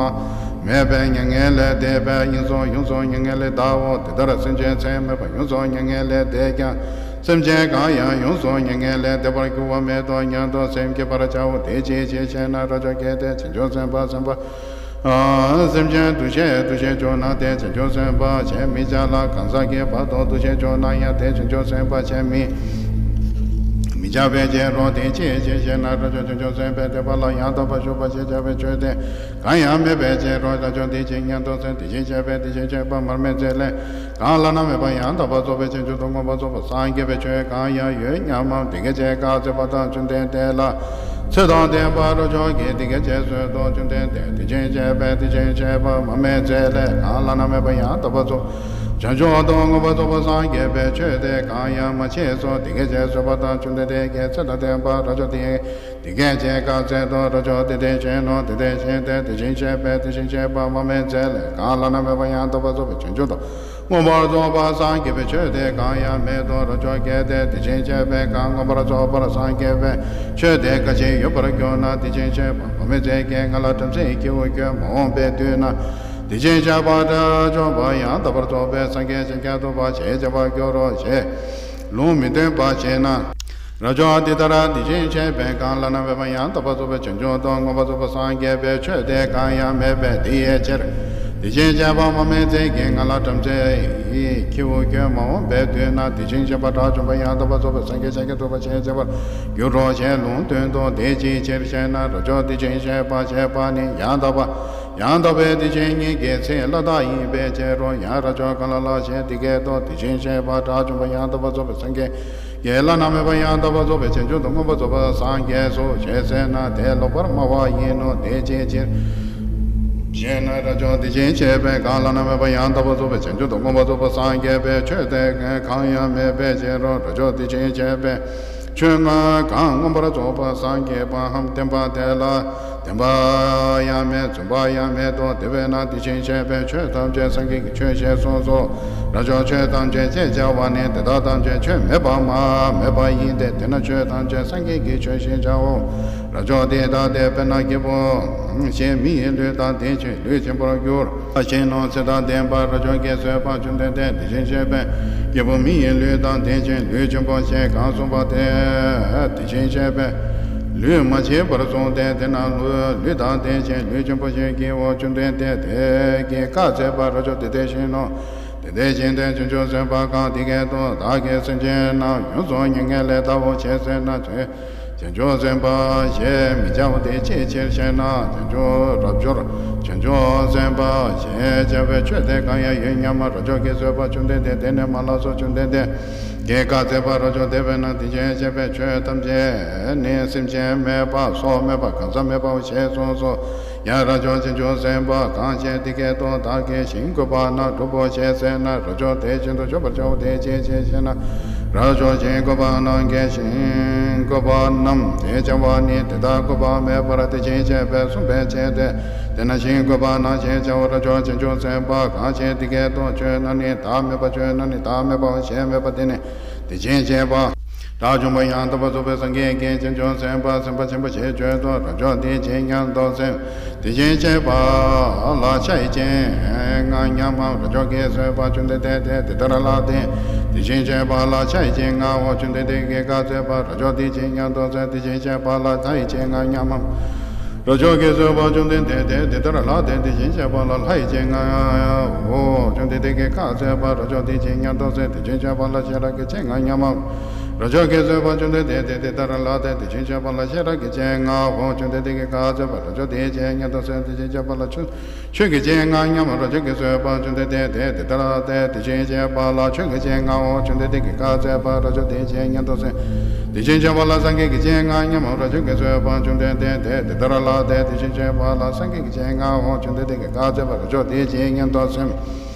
མེད་པའི་མྱ་ངན་ལས་འདས་པའི་ཡུན་སོང་ཡོངས་སུ་མྱ་ངན་ལས་འདའོ། དེ་ལྟར་སེམས་ཅན་ཚད་མེད་པ་ཡོངས་སུ་མྱ་ངན་ལས་འདས་ཀྱང་། སེམས་ཅན་གང་ཡང་ཡོངས་སུ་མྱ་ངན་ལས་འདས་པར་འགྱུར་བ་མེད་དོ་སྙམ་དུ་སེམས་བསྐྱེད་པར་བྱའོ། དེ་ཅིའི་ཕྱིར་ཞེ་ན། རབ་འབྱོར་གལ་ཏེ་བྱང་ཆུབ་སེམས་དཔའ་སེམས་དཔའ་སེམས་ཅན་འདུ་ཤེས་འདུ་ཤེས་བྱུང་ན། དེ་བྱང་ཆུབ་སེམས་དཔའ་ཞེས་མི་བྱ་ལ། གང་ཟག་གི་བར་དུ་འདུ་ཤེས་བྱུང་ན་ཡང་། དེ་བྱང་ཆུབ་སེམས་དཔའ་ཞེས་མི་མི་བྱ་བའི་ཕྱིར་རོ། དེ་ཅིའི་ཕྱིར་ཞེ་ན། རབ་འབྱོར་བྱང་ཆུབ་སེམས་དཔའི་ཐེག་པ་ལ་ཡང་དག་པར་ཞུགས་པ་ཞེས་བྱ་བའི་ཆོས་དེ་གང་ཡང་མེད་པའི་ཕྱིར་རོ། རབ་འབྱོར་དེ་ཅི་སྙམ་དུ་སེམས། དེ་བཞིན་གཤེགས་པས་དེ་བཞིན་གཤེགས་པ་མར་མེ་མཛད་ལས། གང་བླ་ན་མེད་པ་ཡང་དག་པར་རྫོགས་པའི་བྱང་ཆུབ་ཏུ་མངོན་པར་རྫོགས་པར་སངས་རྒྱས་པའི་ཆོས་གང་ཡང་ཡོད་སྙམ་མམ། འདི་སྐད་ཅེས་བཀའ་སྩལ་པ་དང་། བཅོམ་ལྡན་འདས་ལ་ཚེ་དང་ལྡན་པ་རབ་འབྱོར་གྱིས་འདི་སྐད་ཅེས་གསོལ་ཏོ། བཅོམ་ལྡན་འདས་དེ་བཞིན་གཤེགས་པས་དེ་བཞིན་གཤེགས་པ་མར་མེ་མཛད་ལས། གང་བླ་ན་མེད་པ་ཡང་དག་པར་རྫོགས་བྱང་ཆུབ་ཏུ་མངོན་པར་རྫོགས་པར་སངས་རྒྱས་པའི་ཆོས་དེ་གང་ཡང་མ་མཆིས་སོ། འདི་སྐད་ཅེས་གསོལ་པ་དང་། བཅོམ་ལྡན་འདས་ཀྱིས་ཚེ་དང་ལྡན་པ་རབ་འབྱོར་དེ་འདི་སྐད་ཅེས་བཀའ་སྩལ་ཏོ། རབ་འབྱོར་དེ་དེ་བཞིན་ནོ། དེ་དེ་བཞིན་ཏེ། དེ་བཞིན་གཤེགས་པས་དེ་བཞིན་གཤེགས་པ་མར་མེ་མཛད་ལས། གང་བླ་ན་མེད་པ་ཡང་དག་པར་རྫོགས་པའི་བྱང་ཆུབ་ཏུ་མངོན་པར་རྫོགས་པར་སངས་རྒྱས་པའི་ཆོས་དེ་གང་ཡང་མེད་དོ། རབ་འབྱོར་གལ་ཏེ་དེ་བཞིན་གཤེགས་པས་གང་མངོན་པར་རྫོགས་པར་སངས་རྒྱས་པའི་ཆོས་དེ་ག་ཅི་ཡོད་པར་གྱུར་ན། དེ་བཞིན་གཤེགས་པ་མར་མེ་མཛད་ཀྱིས་ང་ལ་བྲམ་ཟེའི་ཁྱེའུ་ཁྱོད་མ་འོངས་པའི་དུས་ན་དེ་བཞིན་གཤེགས་པ་དགྲ་བཅོམ་པ་ཡང་དག་པར་རྫོགས་པའི་སངས་རྒྱས་ཤཱཀྱ་ཐུབ་པ་ཞེས་བྱ་བར་འགྱུར་རོ་ཞེས་ལུང་མི་སྟོན་པ་བྱས་ན། རབ་འབྱོར་འདི་ལྟར་དེ་བཞིན་གཤེགས་པས་གང་བླ་ན་མེད་པ་ཡང་དག་པར་རྫོགས་པའི་བྱང་ཆུབ་ཏུ་མངོན་པར་རྫོགས་པར་སངས་རྒྱས་པའི་ཆོས་དེ་གང་ཡང་མེད་པས། དེའི་ཕྱིར་དེ་བཞིན་གཤེགས་པ་མར་མེ་མཛད་ཀྱིས་ང་ལ་བྲམ་ཟེའི་ཁྱེའུ་ཁྱོད་མ་འོངས་པའི་དུས་ན་དེ་བཞིན་གཤེགས་པ་དགྲ་བཅོམ་པ་ཡང་དག་པར་རྫོགས་པའི་སངས་རྒྱས་ཤཱཀྱ་ཐུབ་པ་ཞེས་བྱ་བར་འགྱུར་རོ་ཞེས་ལུང་སྟོན་ཏོ། དེ་ཅིའི་ཕྱིར་ཞེ་ན། རབ་འབྱོར་དེ་བཞིན་གཤེགས་པ་ཞེས་པ་ནི་ཡང་དག་པ་ཡང་དག་པའི་དེ་བཞིན་ཉིད་ཀྱི་ཚིག་སླ་དག་ཡིན་པའི་ཕྱིར་རོ། ཡང་རབ་འབྱོར་གང་ལ་ལ་ཞེས་འདི་སྐད་དུ། དེ་བཞིན་གཤེགས་པ་དགྲ་བཅོམ་པ་ཡང་དག་པར་རྫོགས་པའི་སངས་རྒྱས་ཀྱིས་བླ་ན་མེད་པ་ཡང་དག་པར་རྫོགས་པའི་བྱང་ཆུབ་ཏུ་མངོན་པར་རྫོགས་པར་སངས་རྒྱས་སོ་ཞེས་ཟེར་ན། དེ་ལོག་པར་སྨྲ་བ་ཡིན་ནོ། དེ་ཅིའི་ཕྱིར་ཞེ་ན། རབ་འབྱོར་དེ་བཞིན་གཤེགས་པས་གང་བླ་ན་མེད་པ་ཡང་དག་པར་རྫོགས་པའི་བྱང་ཆུབ་ཏུ་མངོན་པར་རྫོགས་པར་སངས་རྒྱས་པའི་ཆོས་དེ་གང་ཡང་མེད་པའི་ཕྱིར་རོ། རབ་འབྱོར་དེ་བཞིན་གཤེགས་པས་ཆོས་ལྔ་གང་མངོན་པར་རྫོགས་པར་སངས་རྒྱས་པའམ་བསྟན་པ་དེ་ལ་བདེན་པ་ཡང་མེད། རྫུན་པ་ཡང་མེད་དོ། དེ་བས་ན་དེ་བཞིན་གཤེགས་པས་ཆོས་ཐམས་ཅད་སངས་རྒྱས་ཀྱི་ཆོས་ཞེས་གསུངས་སོ། རབ་འབྱོར་ཆོས་ཐམས་ཅད་ཅེས་བྱ་བ་ནི་དེ་དག་ཐམས་ཅད་ཆོས་མེད་པ་མ་མེད་པ་ཡིན་ཏེ། དེས་ན་ཆོས་ཐམས་ཅད་སངས་རྒྱས་ཀྱི་ཆོས་ཞེས་བྱའོ། རབ་འབྱོར་འདི་ལྟ་སྟེ། དཔེར་ན་སྐྱེས་བུ་གཞན་མི་ཡི་ལུས་དང་ལྡན་ཞིང་ལུས་ཅན་པོར་གྱུར། ཞེས་ནོ། ཚེ་དང་ལྡན་པ་རབ་འབྱོར་གྱིས་གསོལ་པ། བཅོམ་ལྡན་འདས་དེ་བཞིན་གཤེགས་པས་སྐྱེས་བུ་མི་ཡི་ལུས་དང་ལྡན་ཞིང་ལུས་ཅན་པོ་ཞེས་གང་གསུངས་པ་དེ་དེ་བཞིན་གཤེགས་པས་ལུས་མ་མཆིས་པར་གསུངས་ཏེ། དེས་ན་ལུས་ལུས་དང་ལྡན་ཞིང་ལུས་ཅན་པོ་ཞེས་བགྱིའོ། བཅོམ་ལྡན་འདས་དེ་སྐད་བཀའ་སྩལ་པ། རབ་འབྱོར་དེ་དེ་བཞིན་ནོ། དེ་དེ་བཞིན་ཏེ། བྱང་ཆུབ་སེམས་དཔའ་གང་འདི་སྐད་དུ་བདག་གིས་སེམས་ཅན་རྣམས་ཡོངས་སུ་མྱ་ངན་ལས་འདའོ་ཞེས་ཟེར་ན། བྱང་ཆུབ་སེམས་དཔའ་ཞེས་མི་བྱའོ། དེ་ཅིའི་ཕྱིར་ཞེ་ན། བྱང་ཆུབ་རབ་འབྱོར་བྱང་ཆུབ་སེམས་དཔའ་ཞེས་བྱ་བའི་ཆོས་དེ་གང་ཡང་ཡོད་སྙམ་མ། རབ་འབྱོར་གྱིས་གསོལ་པ། བཅོམ་ལྡན་འདས་དེ་ནི་མ་ལགས་སོ། བཅོམ་ལྡན་འདས་ཀྱིས་བཀའ་སྩལ་པ། རབ་འབྱོར་དེ་བས་ན་དེ་བཞིན་གཤེགས་པའི་ཆོས་ཐམས་ཅད་ནི་སེམས་ཅན་མེད་པ་སོགས་མེད་པ་གང་ཟག་མེད་པའོ་ཞེས་གསུངས་སོ། ཡང་རབ་འབྱོར་བྱང་ཆུབ་སེམས་དཔའ་གང་ཞིག་འདི་སྐད་དུ་བདག་གིས་ཞིང་བཀོད་པ་རྣམས་སྒྲུབ་བོ་ཞེས་ཟེར་ན། རབ་འབྱོར་དེ་བཞིན་དུ་སྒྲུབ་པར་བྱའོ། དེ་ཅིའི་ཕྱིར་ཞེ་ན། རབ་འབྱོར་ཞིང་བཀོད་པ་རྣམས་ཀྱི་ཞིང་བཀོད་པ་རྣམས་ཞེས་བྱ་བ་ནི་དེ་དག་བཀོད་པ་མེད་པར་དེ་བཞིན་གཤེགས་པས་གསུངས་པའི་ཕྱིར་ཏེ། དེས་ན་ཞིང་བཀོད་པ་རྣམས་ཞེས་བྱའོ། རབ་འབྱོར་བྱང་ཆུབ་སེམས་དཔའ་གང་ཞིག་འདི་སྐད་དུ་ཆོས་རྣམས་ནི་བདག་མེད་པ། ཆོས་རྣམས་ནི་བདག་མེད་པའོ་ཞེས་སྨྲས་པ་དེ་ནི་དེ་བཞིན་གཤེགས་པ། དགྲ་བཅོམ་པ་ཡང་དག་པར་རྫོགས་པའི་སངས་རྒྱས་ཀྱིས་བྱང་ཆུབ་སེམས་དཔའ་སེམས་དཔའ་ཆེན་པོ་ཞེས་བརྗོད་དོ། རབ་འབྱོར་དེ་ཇི་སྙེད་དུ་སེམས་དེ་བཞིན་གཤེགས་པ་ལ་ཕྱག་འཚལ་ཞིང་བསྔགས་སྙམ་མ། རབ་འབྱོར་གྱིས་གསོལ་པ། བཅོམ་ལྡན་འདས་དེ་དེ་ལྟར་ལགས་ཏེ། དེ་བཞིན་གཤེགས་པ་ལ་ཕྱག་འཚལ་ཞིང་བསྔགས་སོ། བཅོམ་ལྡན་འདས་ཀྱིས་བཀའ་སྩལ་པ། རབ་འབྱོར་དེ་ཇི་སྙེད་དུ་སེམས་དེ་བཞིན་གཤེགས་པ་ལ་ཕྱག་འཚལ་ཞིང་བསྔགས་སྙམ་མ། རབ་འབྱོར་གྱིས་གསོལ་པ། བཅོམ་ལྡན་འདས་དེ་དེ་ལྟར་ལགས་ཏེ། དེ་བཞིན་གཤེགས་པ་ལ་ཕྱག་འཚལ་ཞིང་བསྔགས་སོ། བཅོམ་ལྡན་འདས་ཀྱིས་བཀའ་སྩལ་པ། རབ་འབྱོར་དེ་ཇི་སྙེད་དུ་སེམས་དེ་བཞིན་གཤེགས་པ་ལ་ཤེས་རབ་ཀྱི་ཚིག་བསྔགས་སྙམ་མ། རབ་འབྱོར་གྱིས་གསོལ་པ། བཅོམ་ལྡན་འདས་དེ་དེ་ལྟར་ལགས་ཏེ། དེ་བཞིན་གཤེགས་པ་ལ་ཤེས་རབ་ཀྱི་ཚིག་བསྔགས་སོ། བཅོམ་ལྡན་འདས་ཀྱིས་བཀའ་སྩལ་པ། རབ་འབྱོར་དེ་ཇི་སྙེད་དུ་སེམས་དེ་བཞིན་གཤེགས་པ་ལ་ཆོས་ཆོས་ཀྱི་ཚིག་བསྔགས་སྙམ་མ། རབ་འབྱོར་གྱིས་གསོལ་པ། བཅོམ་ལྡན་འདས་དེ་དེ་ལྟར་ལགས་ཏེ། དེ་བཞིན་གཤེགས་པ་ལ་ཆོས་ཀྱི་ཚིག་བསྔགས་སོ། བཅོམ་ལྡན་འདས་ཀྱིས་བཀའ་སྩལ་པ། རབ་འབྱོར་དེ་ཇི་སྙེད་དུ་སེམས་དེ་བཞིན་གཤེགས་པ་ལ་སངས་རྒྱས་ཀྱི་ཚིག་བསྔགས་སྙམ་མ། རབ་འབྱོར་གྱིས་གསོལ་པ། བཅོམ་ལྡན་འདས་དེ་དེ་ལྟར་ལགས་ཏེ། དེ་བཞིན་གཤེགས་པ་ལ་སངས་རྒྱས་ཀྱི་ཚིག་བསྔགས་སོ། བཅོམ་ལྡན་འདས་ཀྱིས་བཀའ་སྩལ་པ། རབ་འབྱོར་དེ་ཇི་སྙེད་དུ་སེམས་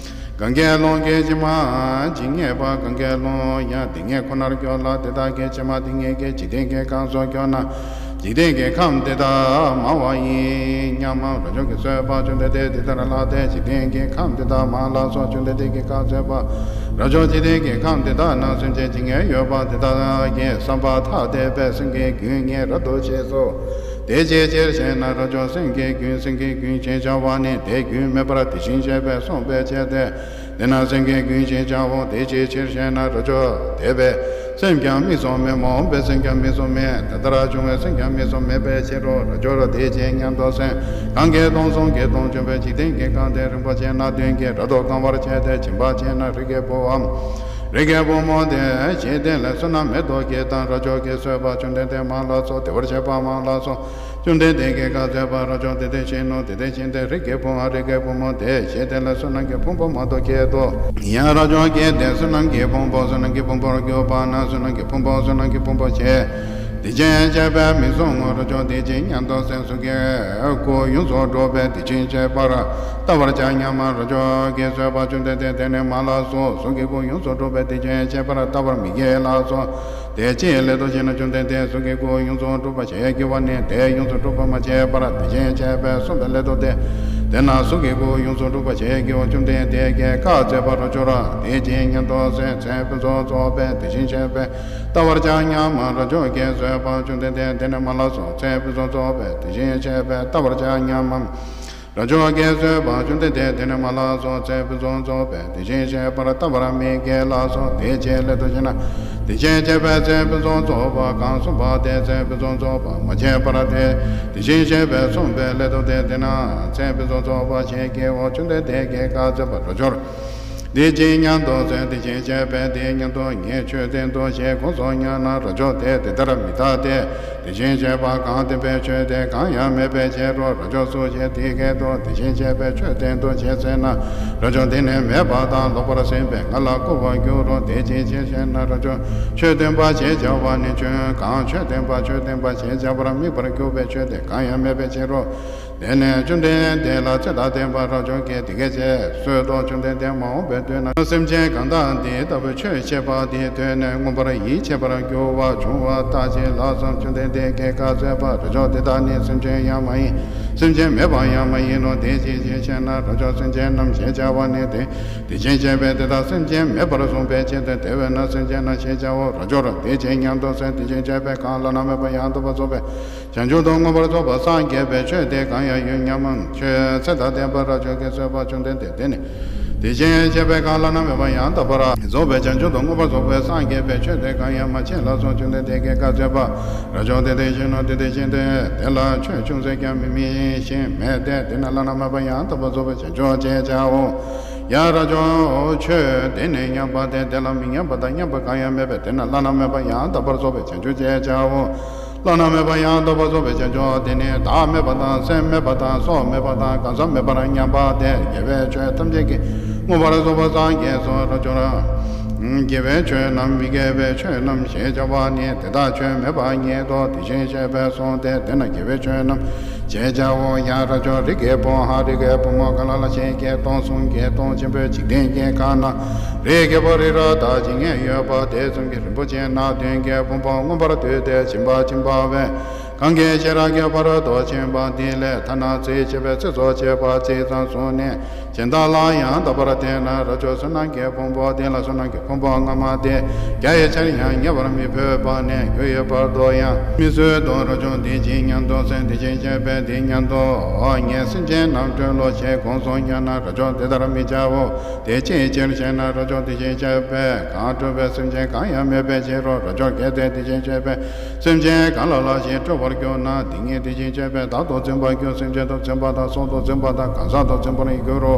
གང་གཱའི་ཀླུང་གི་བྱེ་མ་ཇི་སྙེད་པ། གང་གཱའི་ཀླུང་ཡང་དེ་སྙེད་ཁོ་ནར་གྱུར་ལ། དེ་དག་གི་བྱེ་མ་དེ་སྙེད་ཀྱིས་འཇིག་རྟེན་གྱི་ཁམས་སུ་གྱུར་ན། འཇིག་རྟེན་གྱི་ཁམས་དེ་དག་མང་བ་ཡིན་སྙམ་མ། རབ་འབྱོར་གྱིས་གསོལ་པ། བཅོམ་ལྡན་འདས་དེ་ལྟར་ལགས་ཏེ། འཇིག་རྟེན་གྱི་ཁམས་དེ་དག་མང་ལགས་སོ། བཅོམ་ལྡན་འདས་ཀྱིས་བཀའ་སྩལ་པ། རབ་འབྱོར། འཇིག་རྟེན་གྱི་ཁམས་དེ་དག་ན་སེམས་ཅན་ཇི་སྙེད་ཡོད་པ། དེ་དག་གི་བསམ་པ་ཐ་དད་པའི་སེམས་ཀྱི་རྒྱུན་ངས་རབ་ཏུ་ཕྱེ་སོ། དེ་ཅིའི་ཕྱིར་ཞེ་ན། རབ་འབྱོར། སེམས་ཀྱི་རྒྱུན། སེམས་ཀྱི་རྒྱུན་ཞེས་བྱ་བ་ནི་དེའི་རྒྱུན་མེད་པར་དེ་བཞིན་གཤེགས་པས་གསུངས་པའི་ཕྱིར་ཏེ། དེས་ན་སེམས་ཀྱི་རྒྱུན་ཞེས་བྱའོ། དེ་ཅིའི་ཕྱིར་ཞེ་ན། རབ་འབྱོར། དད་པའི་སེམས་ཀྱང་མིག་སོགས་མེད། མ་འོངས་པའི་སེམས་ཀྱང་མིག་སོགས་མེད། ད་ལྟར་བྱུང་བའི་སེམས་ཀྱང་མིག་སོགས་མེད་པའི་ཕྱིར་རོ། རབ་འབྱོར། དེ་ཇི་སྙེད་དུ་སེམས་གང་གི་དོན་གསུམ་གྱི་དོན་བྱུང་བའི་འཇིག་རྟེན་གྱི་ཁམས་དེ་རིན་པོ་ཆེ་སྣ་བདུན་གྱིས་རབ་ཏུ་གང་བར་བྱས་ཏེ། བྱིན་པ་བྱས་ན་རིགས་ཀྱི་བུའམ་རིགས་ཀྱི་བུ་མོ་དེ་འཇིག་རྟེན་ལས་བསོད་ནམས་མེད་དོ་ཞེས་དང་། རབ་འབྱོར་གྱིས་གསོལ་པ། བཅོམ་ལྡན་འདས་མ་ལགས་སོ། བདེ་བར་གཤེགས་པ་མ་ལགས་སོ། བཅོམ་ལྡན་འདས་ཀྱིས་བཀའ་སྩལ་པ། རབ་འབྱོར། དེ་དེ་བཞིན་ནོ། དེ་དེ་བཞིན་ཏེ་རིགས་ཀྱི་བུའམ་རིགས་ཀྱི་བུ་མོ་དེ་འཇིག་རྟེན་ལས་བསོད་ནམས་ཀྱི་ཕུང་པོ་མང་དུ་བསྐྱེད་དོ། ཡང་རབ་འབྱོར་གྱིས་དེ་བསོད་ནམས་ཀྱི་ཕུང་པོ་བསོད་ནམས་ཀྱི་ཕུང་པོར་གྱུར་པ་ན། བསོད་ནམས་ཀྱི་ཕུང་པོ་བསོད་ནམས་ཀྱི་ཕུང་པོ་ཞེས་དེ་བཞིན་གཤེགས་པས་མི་གསུང་ངོ་། རབ་འབྱོར། དེ་ཇི་སྙེད་དུ་སེམས་གཟུགས་ཀྱི་སྐུ་ཡོངས་སུ་གྲུབ་པས་དེ་བཞིན་གཤེགས་པར་བལྟ་བར་བྱ་སྙམ་མ། རབ་འབྱོར་གྱིས་གསོལ་པ། བཅོམ་ལྡན་འདས་དེ་ནི་མ་ལགས་སོ། གཟུགས་ཀྱི་སྐུ་ཡོངས་སུ་གྲུབ་པས་དེ་བཞིན་གཤེགས་པར་བལྟ་བར་མི་བགྱིད་ལགས་སོ། དེ་ཅིའི་སླད་དུ་ཞེ་ན། བཅོམ་ལྡན་འདས་གཟུགས་ཀྱི་སྐུ་ཡོངས་སུ་གྲུབ་པ་ཞེས་བགྱི་བ་ནི་དེ་ཡོངས་སུ་གྲུབ་པ་མ་བྱས་པར་དེ་བཞིན་གཤེགས་པས་གསུངས་པའི་སླད་དུ་སྟེ། དེས་ན་གཟུགས་ཀྱི་སྐུ་ཡོངས་སུ་གྲུབ་པ་ཞེས་བགྱིའོ། བཅོམ་ལྡན་འདས་ཀྱིས་བཀའ་སྩལ་པ། རབ་འབྱོར། དེ་ཇི་སྙེད་དུ་སེམས་ཚེ་ཕུན་སུམ་ཚོགས་པས་དེ་བཞིན་གཤེགས་པས་བལྟ་བར་བྱ་སྙམ་མ། རབ་འབྱོར་གྱིས་གསོལ་པ། བཅོམ་ལྡན་འདས་དེ་ནི་མ་ལགས་སོ། ཚེ་ཕུན་སུམ་ཚོགས་པས་དེ་བཞིན་གཤེགས་པས་བལྟ་བར་བྱ་སྙམ་མ། རབ་འབྱོར་གྱིས་གསོལ་པ། བཅོམ་ལྡན་འདས་དེ་ནི་མ་ལགས་སོ། ཚེ་ཕུན་སུམ་ཚོགས་པས་དེ་བཞིན་གཤེགས་པར་བལྟ་བར་མི་བགྱིད་ལགས་སོ། དེ་ཅིའི་སླད་དུ་ཞེ་ན། དེ་བཞིན་གཤེགས་པས་ཚེ་ཕུན་སུམ་ཚོགས་པ་གང་གསུངས་པ་དེ་ཚེ་ཕུན་སུམ་ཚོགས་པ་མ་བྱས་པར་དེ་དེ་བཞིན་གཤེགས་པས་གསུངས་པའི་སླད་དུ་སྟེ། དེས་ན་ཚེ་ཕུན་སུམ་ཚོགས་པ་ཞེས་བགྱིའོ། བཅོམ་ལྡན་འདས་ཀྱིས་བཀའ་སྩལ་པ། རབ་འབྱོར། དེ་ཇི་སྙེད་དུ་སེམས་དེ་བཞིན་གཤེགས་པས་དེ་སྙེད་དུ་ངས་ཆོས་བསྟན་ཏོ་ཞེས་ཁོང་གསུང་སྙམ་ན། རབ་འབྱོར། དེ་དེ་ལྟར་མི་རྟག་སྟེ། དེ་བཞིན་གཤེགས་པ་གང་བསྟན་པའི་ཆོས་དེ་གང་ཡང་མེད་པའི་ཕྱིར་རོ། རབ་འབྱོར། སུ་ཞིག་དེ་སྐད་དུ་དེ་བཞིན་གཤེགས་པའི་ཆོས་བསྟན་ཏོ་ཞེས་ཟེར་ན། རབ་འབྱོར། དེ་ནི་མེད་པ་དང་ལོག་པར་ཟིན་པས་ང་ལ་བསྐུར་བར་འགྱུར་རོ། དེ་ཅིའི་ཕྱིར་ཞེ་ན། རབ་འབྱོར། ཆོས་བསྟན་པ་ཞེས་བྱ་བ་ནི་ཆོས་གང་ཆོས་བསྟན་པ་ཆོས་བསྟན་པ་ཞེས་བྱ་བར་དམིགས་པར་གྱུར་པའི་ཆོས་དེ་གང་ཡང་མེད་པའི་ཕྱིར་རོ། དེ་ནས་བཅོམ་ལྡན་འདས་ལ་ཚེ་དང་ལྡན་པ་རབ་འབྱོར་གྱིས་དེ་སྐད་ཅེས་གསོལ་ཏོ། བཅོམ་ལྡན་འདས། མ་འོངས་པའི་དུས་ན་སེམས་ཅན་གང་དག་འདི་ལྟ་བུའི་ཆོས་བཤད་པ་འདི་ཐོས་ནས་མངོན་པར་ཡིད་ཆེས་པར་འགྱུར་བ་བྱུང་བ་ལྟ་ཅི་ལགས་སམ། བཅོམ་ལྡན་འདས་ཀྱིས་བཀའ་སྩལ་པ། རབ་འབྱོར། དེ་དག་ནི་སེམས་ཅན་ཡང་མ་ཡིན། སེམས་ཅན་མེད་པ་ཡང་མ་ཡིན་ནོ། དེ་ཅིའི་ཕྱིར་ཞེ་ན། རབ་འབྱོར། སེམས་ཅན་རྣམས་ཞེས་བྱ་བ་ནི་དེ་དེ་བཞིན་གཤེགས་པས་དེ་དག་སེམས་ཅན་མེད་པར་གསུངས་པའི་ཕྱིར་ཏེ། དེ་བས་ན་སེམས་ཅན་རྣམས་ཞེས་བྱའོ། རབ་འབྱོར། དེ་ཇི་སྙེད་དུ་སེམས་དེ་བཞིན་གཤེགས་པས་གང་བླ་ན་མེད་པ་ཡང་དག་པར་རྫོགས་པའི་བྱང་ཆུབ་ཏུ་མངོན་པར་རྫོགས་པར་སངས་རྒྱས་པའི་ཆོས་དེ་གང་ཡང་ཡོད་སྙམ་མ། ཆོས་ཚེ་དང་ལྡན་པ་རབ་འབྱོར་གྱིས་གསོལ་པ། བཅོམ་ལྡན་འདས། དེ་ནི་དེ་བཞིན་གཤེགས་པས་གང་བླ་ན་མེད་པ་ཡང་དག་པར་རྫོགས་པའི་བྱང་ཆུབ་ཏུ་མངོན་པར་རྫོགས་པར་སངས་རྒྱས་པའི་ཆོས་དེ་གང་ཡང་མ་མཆིས་ལགས་སོ། བཅོམ་ལྡན་འདས་ཀྱིས་བཀའ་སྩལ་པ། རབ་འབྱོར། དེ་དེ་བཞིན་ནོ། དེ་དེ་བཞིན་ཏེ། དེ་ལ་ཆོས་ཅུང་ཟད་ཀྱང་མི་སྨྲ་ཞིང་མེད་དེ། དེས་ན་བླ་ན་མེད་པ་ཡང་དག་པར་རྫོགས་པའི་བྱང་ཆུབ་ཅེས་བྱའོ། ཡང་རབ་འབྱོར། ཆོས་དེ་ནི་མཉམ་པ་སྟེ། དེ་ལ་མི་མཉམ་པ་དང་མཉམ་པ་གང་ཡང་མེད་པས། དེས་ན་བླ་ན་མེད་པ་ཡང་དག་པར་རྫོགས་པའི་བྱང་ཆུབ་ཅེས་བྱའོ། བླ་ན་མེད་པ་ཡང་དག་པར་རྫོགས་པའི་བྱང་ཆུབ་དེ་ནི་བདག་མེད་པ་དང་སེམས་མེད་པ་དང་སྲོག་མེད་པ་དང་གང་ཟག་མེད་པར་མཉམ་པ་སྟེ། དགེ་བའི་ཆོས་ཐམས་ཅད་ཀྱིས་མངོན་པར་རྫོགས་པར་སངས་རྒྱས་སོ། རབ་འབྱོར། དགེ་བའི་ཆོས་རྣམས་མི་དགེ་བའི་ཆོས་རྣམས་ཞེས་བྱ་བ་ནི་དེ་དག་ཆོས་མེད་པ་ཉིད་དོ། དེ་བཞིན་གཤེགས་པས་གསུངས་ཏེ། དེས་ན་དགེ་བའི་ཆོས་རྣམས་ཞེས་བྱའོ། ཡང་རབ་འབྱོར། རིགས་ཀྱི་བུའམ་རིགས་ཀྱི་བུ་མོ་གང་ལ་ལ་ཞིག་བརྒྱད་སྟོང་གསུམ་བརྒྱད་སྟོང་ཆེན་པོའི་འཇིག་རྟེན་གྱི་ཁམས་ན་རིགས་ཀྱི་བུ་རི་རབ་དང་ཇི་སྙེད་ཡོད་པ་དེ་ཙམ་གྱིས་རིན་པོ་ཆེ་སྣ་བདུན་གྱི་ཕུང་པོ་མངོན་པར་བསྡུས་ཏེ་སྦྱིན་པ་སྦྱིན་པ་བས་ གང་གི་ཤེས་རབ་ཀྱི་ཕ་རོལ་ཏུ་ཕྱིན་པ་འདི་ལས་ཐ་ན་ཚིག་གཅིག་པའི་ཚིགས་སུ་བཅད་པ་གཅིག་ཙམ་གསུངས་ནས་གཞན་དག་ལ་ཡང་དག་པར་བསྟན་ན། རབ་འབྱོར་བསོད་ནམས་ཀྱི་ཕུང་པོ་འདི་ལ་བསོད་ནམས་ཀྱི་ཕུང་པོ་སྔ་མ་སྟེ་བརྒྱ་ཡི་ཆར་ཡང་ངེས་པར་མི་ཕོད་པ་ནས་རྒྱུ་ཡི་བར་དུ་ཡང་མི་བཟོད་དོ། རབ་འབྱོར་འདི་ཅི་སྙམ་དུ་སེམས་དེ་བཞིན་གཤེགས་པས་འདི་སྙམ་དུ། ངས་སེམས་ཅན་རྣམས་སྐྲོད་ལོ་ཞེས་གང་གསུངས་སྙམ་ན། རབ་འབྱོར་དེ་ལྟར་མི་བྱའོ། དེ་ཅིའི་ཕྱིར་ཞེ་ན། རབ་འབྱོར་དེ་བཞིན་གཤེགས་པས་གང་སྐྲོད་པའི་སེམས་ཅན་གང་ཡང་མེད་པའི་ཕྱིར་རོ། རབ་འབྱོར་གལ་ཏེ་དེ་བཞིན་གཤེགས་པས་སེམས་ཅན་གང་ལ་ལ་ཞིག་སྐྲོད་པར་གྱུར་ན། དེ་ཉིད་དེ་བཞིན་གཤེགས་པས་བདག་ཏུ་འཛིན་པར་འགྱུར། སེམས་ཅན་དུ་འཛིན་པ་དང་སྲོག་ཏུ་འཛིན་པ་དང་གང་ཟག་ཏུ་འཛིན་པར་འགྱུར་རོ།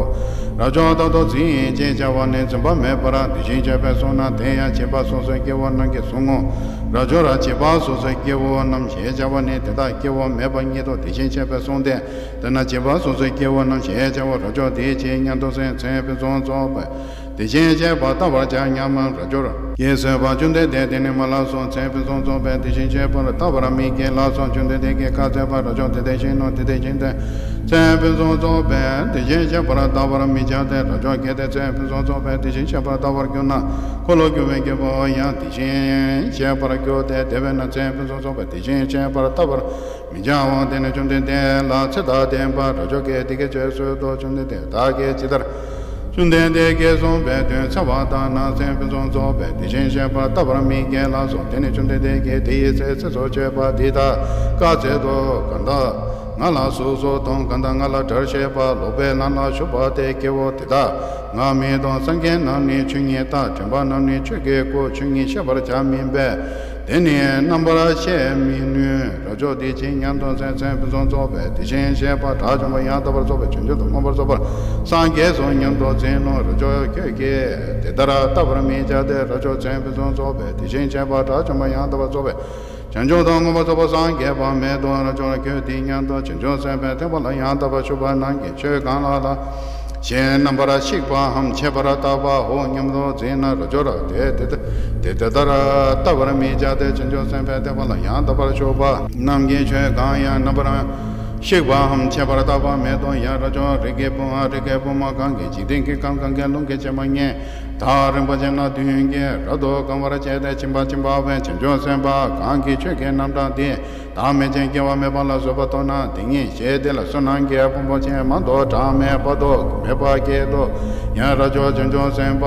རབ་འབྱོར་བདག་ཏུ་འཛིན་ཅེས་བྱ་བ་ནི་འཛིན་པ་མེད་པར་དེ་བཞིན་གཤེགས་པས་གསུངས་ན། དེ་ཡང་བྱིས་པ་སོ་སོའི་སྐྱེ་བོ་རྣམས་ཀྱིས་གསུང་ངོ་། རབ་འབྱོར་བྱིས་པ་སོ་སོའི་སྐྱེ་བོ་རྣམས་ཞེས་བྱ་བ་ནི་དེ་དག་སྐྱེ་བོ་མེད་པ་ཉིད་དུ་དེ་བཞིན་གཤེགས་པས་གསུངས་ཏེ། དེས་ན་བྱིས་པ་སོ་སོའི་སྐྱེ་བོ་རྣམས་ཞེས་བྱ་བ། རབ་འབྱོར་དེ་ཅི་སྙམ་དུ་སེམས་མཚན་ཕུན་སུམ་ཚོགས་པས་དེ་བཞིན་གཤེགས་པ་བལྟ་བར་བྱ་སྙམ་མ། རབ་འབྱོར་གྱིས་གསོལ་པ། བཅོམ་ལྡན་འདས་དེ་ནི་མ་ལགས་སོ། མཚན་ཕུན་སུམ་ཚོགས་པས་དེ་བཞིན་གཤེགས་པ་བལྟ་བར་མི་བགྱིད་ལགས་སོ། བཅོམ་ལྡན་འདས་ཀྱིས་བཀའ་སྩལ་པ། རབ་འབྱོར་དེ་དེ་བཞིན་ནོ། དེ་དེ་བཞིན་ཏེ། མཚན་ཕུན་སུམ་ཚོགས་པས་དེ་བཞིན་གཤེགས་པ་བལྟ་བར་མི་བྱ་སྟེ། རབ་འབྱོར་གལ་ཏེ་མཚན་ཕུན་སུམ་ཚོགས་པས་དེ་བཞིན་གཤེགས་པ་བལྟ་བར་གྱུར་ན། འཁོར་ལོས་སྒྱུར་བའི་རྒྱལ་པོ་ཡང་དེ་བཞིན་གཤེགས་པར་འགྱུར་ཏེ། དེ་བས་ན་མཚན་ཕུན་སུམ་ཚོགས་པས་དེ་བཞིན་གཤེགས་པ་བལྟ་བར་མི་བྱའོ། དེ་ནས་བཅོམ་ལྡན་འདས་ལ་ཚེ་དང་ལྡན་པ་རབ་འབྱོར་གྱིས་འདི་སྐད་ཅེས་གསོལ་ཏོ། བཅོམ་ལྡན་འདས་བདག་གིས་ཇི་ལྟར། བཅོམ་ལྡན་འདས་ཀྱིས་གསུངས་པའི་དོན་འཚལ་བ་ལྟར་ན། མཚན་ཕུན་སུམ་ཚོགས་པས་དེ་བཞིན་གཤེགས་པ་བལྟ་བར་མི་བགྱིད་ལགས་སོ། དེ་ནས་བཅོམ་ལྡན་འདས་ཀྱིས་དེ་ཡི་ཚེ་ཚིགས་སུ་བཅད་པ་འདི་དག་བཀའ་སྩལ་ཏོ། གང་དག་ང་ལ་གཟུགས་སོགས་དང་། གང་དག་ང་ལ་སྒྲར་བྱེད་པ། ལོག་པའི་ལམ་ལ་ཞུགས་པ་སྟེ་སྐྱེ་བོ་དེ་དག་ང་མིན་དང་། སངས་རྒྱས་རྣམས་ནི་ཆོས་ཉིད་ལྟ། དྲན་པ་རྣམས་ནི་ཆོས་ཀྱི་སྐུ། ཆོས་ཉིད་ཤེས་པར་བྱ་མིན་པས། དེ་ནི་རྣམ་པར་ཤེས་མི་ནུས། རབ་འབྱོར་འདི་ཅི་སྙམ་དུ་སེམས་མཚན་ཕུན་སུམ་ཚོགས་པས་དེ་བཞིན་གཤེགས་པ་དགྲ་བཅོམ་པ་ཡང་དག་པར་རྫོགས་པའི་བྱང་ཆུབ་ཏུ་མངོན་པར་རྫོགས་པར་སངས་རྒྱས་སོ་སྙམ་དུ་འཛིན་ནོ། རབ་འབྱོར་ཁྱོད་ཀྱིས་དེ་ལྟར་བལྟ་བར་མི་བྱ་སྟེ། རབ་འབྱོར་མཚན་ཕུན་སུམ་ཚོགས་པས་དེ་བཞིན་གཤེགས་པ་དགྲ་བཅོམ་པ་ཡང་དག་པར་རྫོགས་པའི་བྱང་ཆུབ་ཏུ་མངོན་པར་རྫོགས་པར་སངས་རྒྱས་པ་མེད་དོ། རབ་འབྱོར་ཁྱོད་འདི་སྙམ་དུ་བྱང་ཆུབ་སེམས་དཔའི་ཐེག་པ་ལ་ཡང་དག་པར་ཞུགས་པ་རྣམས་ཀྱིས་ཆོས་གང་ལ་ལ་ཞིག་རྣམ་པར་ཤེས་པའམ་ཆད་པར་བརྟག་པའོ་སྙམ་དུ་འཛིན་ན། རབ་འབྱོར་དེ་དེ་དེ་དེ་ལྟར་བལྟ་བར་མི་བྱ་སྟེ། བྱང་ཆུབ་སེམས་དཔའི་ཐེག་པ་ལ་ཡང་དག་པར་ཞུགས་པ་རྣམས་ཀྱིས་ཆོས་གང་ཡང་རྣམ་པར་ཤེས་པའམ་ཆད་པར་བརྟག་པ་མེད་དོ། ཡང་རབ་འབྱོར་རིགས་ཀྱི་བུ་རིགས་ཀྱི་བུ་མོ་གང་གིས་འཇིག་རྟེན་གྱི་ཁམས་གང་གི་ཀླུང་གི་བྱེ་མ་སྙེད་ཐག་རིང་པོ་ཅན་ན་དུས་ཀྱི་རབ་ཏུ་གང་བར་བྱས་ཏེ་ཕྱིན་པ་ཕྱིན་པ་བས། བྱང་ཆུབ་སེམས་དཔའ་གང་གིས་ཆོས་ཀྱི་རྣམ་གྲངས་འདི་བདག་མེད་ཅིང་སྐྱེ་བ་མེད་པ་ལ་བཟོད་པ་ཐོབ་ན། དེ་ཉིད་ཞེས་དེ་ལ་བསོད་ནམས་ཀྱི་ཕུང་པོ་ཆེས་མང་དུ་གྲངས་མེད་པ་དུ་མེད་པ་བསྐྱེད་དོ། ཡང་རབ་འབྱོར་བྱང་ཆུབ་སེམས་དཔའ་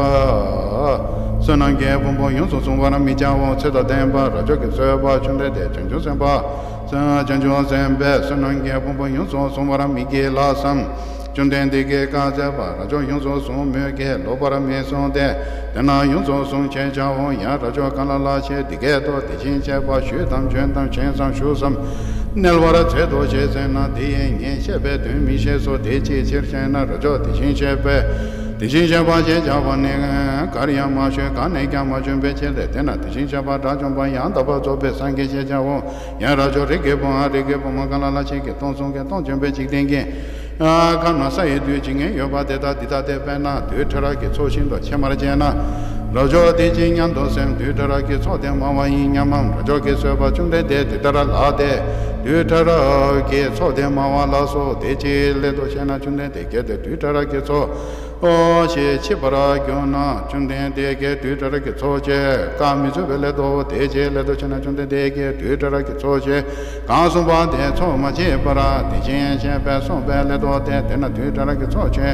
བསོད་ནམས་ཀྱི་ཕུང་པོ་ཡོངས་སུ་བཟུང་བར་མི་བྱའོ། ཚེ་དང་ལྡན་པ་རབ་འབྱོར་གྱིས་གསོལ་པ། བཅོམ་ལྡན་འདས་བྱང་ཆུབ་སེམས་དཔའ་བྱང་ཆུབ་སེམས་དཔས་བསོད་ནམས་ཀྱི་ཕུང་པོ་ཡོངས་སུ་བཟུང་བར་མི་བགྱིད་ལགས་སམ། བཅོམ་ལྡན་འདས་ཀྱིས་བཀའ་སྩལ་པ། རབ་འབྱོར་ཡོངས་སུ་བཟུང་མོད་ཀྱི་ལོག་པར་མི་བཟུང་སྟེ། དེས་ན་ཡོངས་སུ་བཟུང་བྱས་བྱའོ། ཡང་རབ་འབྱོར་གང་ལ་ལ་ཞིག་འདི་སྐད་དུ། དེ་བཞིན་གཤེགས་པ་ཞུས་དམ་བྱོན་དམ་ཞེན་དམ་ཞུགས་སམ། གནས་པར་འཚལ་ཏོ་ཞེས་ཟེར་ན། དེ་ཡིས་ངས་བཤད་པའི་དོན་མི་ཤེས་སོ། དེ་ཅིའི་ཕྱིར་ཞེ་ན། རབ་འབྱོར་དེ་བཞིན་གཤེགས་པས་དེ་བཞིན་གཤེགས་པ་ཞེས་བྱ་བ་ནི་གར་ཡང་མ་ཞུས། གང་ནས་ཀྱང་མ་བྱོན་པའི་ཕྱིར་ཏེ། དེས་ན་དེ་བཞིན་གཤེགས་པ་དགྲ་བཅོམ་པ་ཡང་དག་པར་རྫོགས་པའི་སངས་རྒྱས་ཞེས་བྱའོ། ཡང་རབ་འབྱོར་རིགས་ཀྱི་བུའམ་རིགས་ཀྱི་བུ་མོ་གང་ལ་ལ་ཞིག་གིས་སྟོང་གསུམ་གྱི་སྟོང་འབྱོན་པའི་འཇིག་རྟེན་གྱི་ཁམས་ན་ས་ཡི་དུས་ཇི་སྙེད་ཡོད་པ་དེ་དག་འདི་ལྟ་སྟེ། དཔེར་ན་དུས་ཕྲ་རབ་ཀྱི་ཚོགས་ཤིན་ཏུ་ཆེ་མར་བྱས་ན། རབ་འབྱོར་དེ་ཅི་སྙམ་དུ་སེམས། དུས་ཕྲ་རབ་ཀྱི་ཚོགས་དེ་མང་བ་ཡིན་སྙམ་མམ། རབ་འབྱོར་གྱིས་གསོལ་པ། བཅོམ་ལྡན་འདས་དེ་ལྟར་ལགས་ཏེ། དུས་ཕྲ་རབ་ཀྱི་ཚོགས་དེ་མང་བ་ལགས་སོ། དེ་ཅིའི་སླད་དུ་ཞེ་ན། བཅོམ་ལྡན་འདས་གལ་ཏེ་དུས་ཕྲ་རབ་ཀྱི་ཚོགས་ཨོ་ཞེས་མཆིས་པར་གྱུར་ན། བཅོམ་ལྡན་འདས་ཀྱིས་དུས་ཕྲ་རབ་ཀྱི་ཚོགས་ཆེ་བཀའ་མི་སྩོལ་བའི་སླད་དོ། དེ་ཅིའི་སླད་དུ་ཞེ་ན། བཅོམ་ལྡན་འདས་ཀྱིས་དུས་ཕྲ་རབ་ཀྱི་ཚོགས་ཆེ་གང་གསུངས་པ་དེ་ཚོགས་མ་མཆིས་པར་དེ་བཞིན་གཤེགས་པས་གསུངས་པའི་སླད་དོ་སྟེ། དེས་ན་དུས་ཕྲ་རབ་ཀྱི་ཚོགས་ཆེ་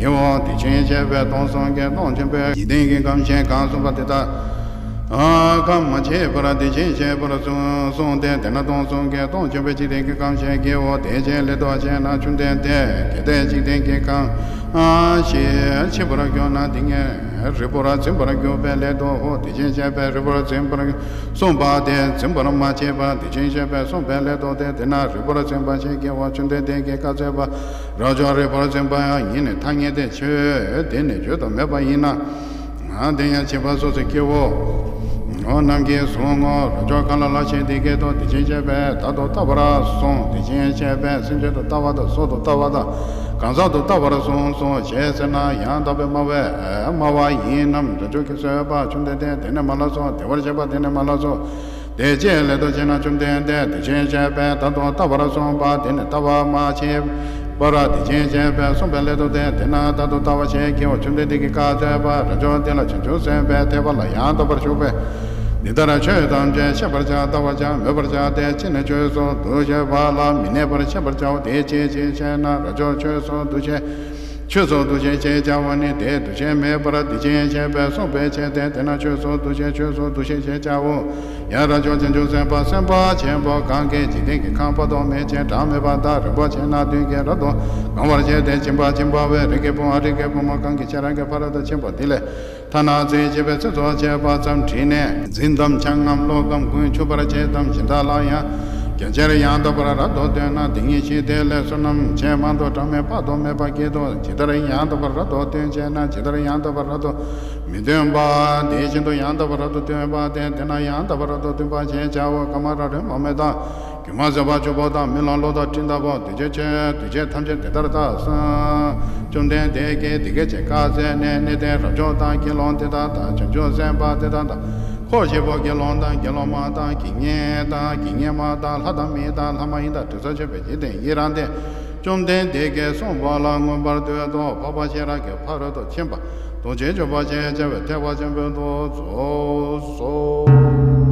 ཡིན་འོང་། དེ་བཞིན་གཤེགས་པས་སྟོང་གསུམ་གྱི་སྟོང་འབྱོན་པའི་འཇིག་རྟེན་གྱི་ཁམས་ཆེ་གང་གསུངས་པ་དེ་དག་ཨ་ཀ་མ་མཆིས་པར་དེ་བཞིན་གཤེགས་པར་གསུངས་གསུངས་ཏེ། དེས་ན་སྟོང་གསུམ་གྱི་སྟོང་འབྱོན་པའི་འཇིག་རྟེན་གྱི་ཁམས་ཆེ་དགེའོ། དེ་ཅིའི་སླད་དུ་ཞེ་ན། བཅོམ་ལྡན་འདས་གལ་ཏེ་འཇིག་རྟེན་གྱི་ཁམས་ཨ་ཞེས་མཆིས་པར་གྱུར་ན། དེ་ཉིད་རིལ་པོར་འཛིན་པར་འགྱུར་བའི་སླད་དོ། འོ་དེ་བཞིན་གཤེགས་པས་རིལ་པོར་འཛིན་པར་གསུངས་པ་དེ་འཛིན་པར་མ་བྱས་པར་དེ་བཞིན་གཤེགས་པས་གསུངས་པའི་སླད་དོ་སྟེ། དེས་ན་རིལ་པོར་འཛིན་པ་ཞེས་བགྱི་བ། བཅོམ་ལྡན་འདས་ཀྱིས་བཀའ་སྩལ་པ། རབ་འབྱོར་རིལ་པོར་འཛིན་པ་ཡང་ཡིན་ནི་ཐ་སྙད་དེ། ཆོས་དེ་ནི་བརྗོད་དུ་མེད་པ་ཡིན་ན། དེ་ཡང་བྱིས་པ་སོ་སོའི་སྐྱེ་བོ་རྣམས་ཀྱིས་གཟུང་ངོ་། རབ་འབྱོར་གང་ལ་ལ་ཞིག་འདི་སྐད་དུ། དེ་བཞིན་གཤེགས་པས་བདག་ཏུ་ལྟ་བར་གསུངས། དེ་བཞིན་གཤེགས་པས་སེམས་ཅན་དུ་ལྟ་བ་དང་སྲོག་ཏུ་ལྟ་བ་དང་གང་ཟག་ཏུ་ལྟ་བར་གསུངས་སོ་ཞེས་ཟེར་ན། ཡང་དག་པའི་སྨྲ་བས་སྨྲ་བ་ཡིན་ནམ། རབ་འབྱོར་གྱིས་གསོལ་པ། བཅོམ་ལྡན་འདས་དེ་ནི་མ་ལགས་སོ། བདེ་བར་གཤེགས་པ་དེ་ནི་མ་ལགས་སོ། དེ་ཅིའི་སླད་དུ་ཞེ་ན། བཅོམ་ལྡན་འདས་དེ་བཞིན་གཤེགས་པས་བདག་ཏུ་ལྟ་བར་གསུངས་པ་དེ་ནི་ལྟ་བ་མ་མཆིས་པར་དེ་བཞིན་གཤེགས་པས་གསུངས་པའི་སླད་དོ་སྟེ། དེས་ན་བདག་ཏུ་ལྟ་བ་ཞེས་བགྱིའོ། བཅོམ་ལྡན་འདས་ཀྱིས་བཀའ་སྩལ་པ། རབ་འབྱོར་དེ་ལ་བྱང་ཆུབ་སེམས་དཔའི་ཐེག་པ་ལ་ཡང་དག་པར་ཞུགས་པའི་ འདི་ལྟར་ཆོས་ཐམས་ཅད་ཤེས་པར་བྱ། བལྟ་བར་བྱ། མོས་པར་བྱ་སྟེ། ཅི་ནས་ཆོས་སུ་འདུ་ཤེས་པ་ལ་མི་གནས་པར་ཤེས་པར་བྱའོ། དེ་ཅིའི་ཕྱིར་ཞེ་ན། རབ་འབྱོར་ཆོས་སུ་འདུ་ཤེས། ཆོས་སུ་འདུ་ཤེས་ཞེས་བྱ་བ་ནི་དེའི་འདུ་ཤེས་མེད་པར་དེ་ཅིའི་ཕྱིར་ཞེས་པས་གསུངས་པའི་ཕྱིར་ཏེ། དེས་ན་ཆོས་སུ་འདུ་ཤེས་ཆོས་སུ་འདུ་ཤེས་ཞེས་བྱའོ། ཡང་རབ་འབྱོར་བྱང་ཆུབ་སེམས་དཔའ་སེམས་དཔའ་ཆེན་པོ་གང་གིས་འཇིག་རྟེན་གྱི་ཁམས་དཔག་ཏུ་མེད་ཅིང་གྲངས་མེད་པ་དག་རིན་པོ་ཆེ་སྣ་བདུན་གྱིས་རབ་ཏུ་གང་བར་བྱས་ཏེ་སྦྱིན་པ་སྦྱིན་པ་བས་རིགས་ཀྱི་བུ་མོ་རིགས་ཀྱི་བུ་མོ་གང་གིས་ཁྱེད་རང་གི་ཕ་རོལ་ཏུ་ཕྱིན་པ་འདི་ལས་ཐ་ན་ཚེ་ཕྱི་མའི་ཚེ་སྲོག་བཅད་པ་ཙམ་དྲིས་ནས། འཛིན་ཏམ་འཆང་ངམ་ཀློག་གམ་ཀུན་ཆུབ་པར་བྱེད་དམ་ཇི་ལྟར་ལ་ཡང་། རྒྱ་ཆེར་ཡང་དག་པར་རབ་ཏུ་སྟོན་ན་དེ་ཉིད་ཤེས། དེ་ལས་བསོད་ནམས་ཆེས་མང་དུ་གྲངས་མེད་དཔག་ཏུ་མེད་པ་བསྐྱེད་དོ། ཇི་ལྟར་ཡང་དག་པར་རབ་ཏུ་སྟོན་ཅེ་ན། ཇི་ལྟར་ཡང་དག་པར་རབ་ཏུ་མི་སྟོན་པ། དེ་བཞིན་དུ་ཡང་དག་པར་རབ་ཏུ་སྟོན་པ་སྟེ། དེས་ན་ཡང་དག་པར་རབ་ཏུ་སྟོན་པ་ཞེས་བྱའོ། ཀ་མ་ར་རོ་མ་མེ་དང་། སྒྱུ་མ་ཟད་པ་བཅུ་པོ་དང་། མི་ལ་གློ་དང་སྤྲིན་ལྟ་བུ། འདུས་བྱས་ཆོས་འདུས་བྱས་ཐམས་ཅད་དེ་ལྟར་བལྟ་གསུངས། བཅོམ་ལྡན་འདས་ཀྱིས་འདི་སྐད་ཅེས་བཀའ་སྩལ་ནས། གནས་བརྟན་རབ་འབྱོར་དང་། དགེ་སློང་དེ་དག་དང་། བྱང་ཆུབ་སེམས་དཔའ་དེ་དག་དང་། འཁོར་བཞི་པོ་དགེ་སློང་དང་། དགེ་སློང་མ་དང་། དགེ་བསྙེན་དང་། དགེ་བསྙེན་མ་དང་། ལྷ་དང་མི་དང་། ལྷ་མ་ཡིན་དང་། དྲི་ཟར་ཆོད་པའི་འཇིག་རྟེན་ཡི་རངས་ཏེ། བཅོམ་ལྡན་འདས་ཀྱིས་གསུངས་པ་ལ་མངོན་པར་བསྟོད་དོ། འཕགས་པ་ཤེས་རབ་ཀྱི་ཕ་རོལ་ཏུ་ཕྱིན་པ་རྡོ་རྗེ་གཅོད་པ་ཞེས་བྱ་བའི་ཐེག་པ་ཆེན་པོའི་མདོ་རྫོགས་སོ།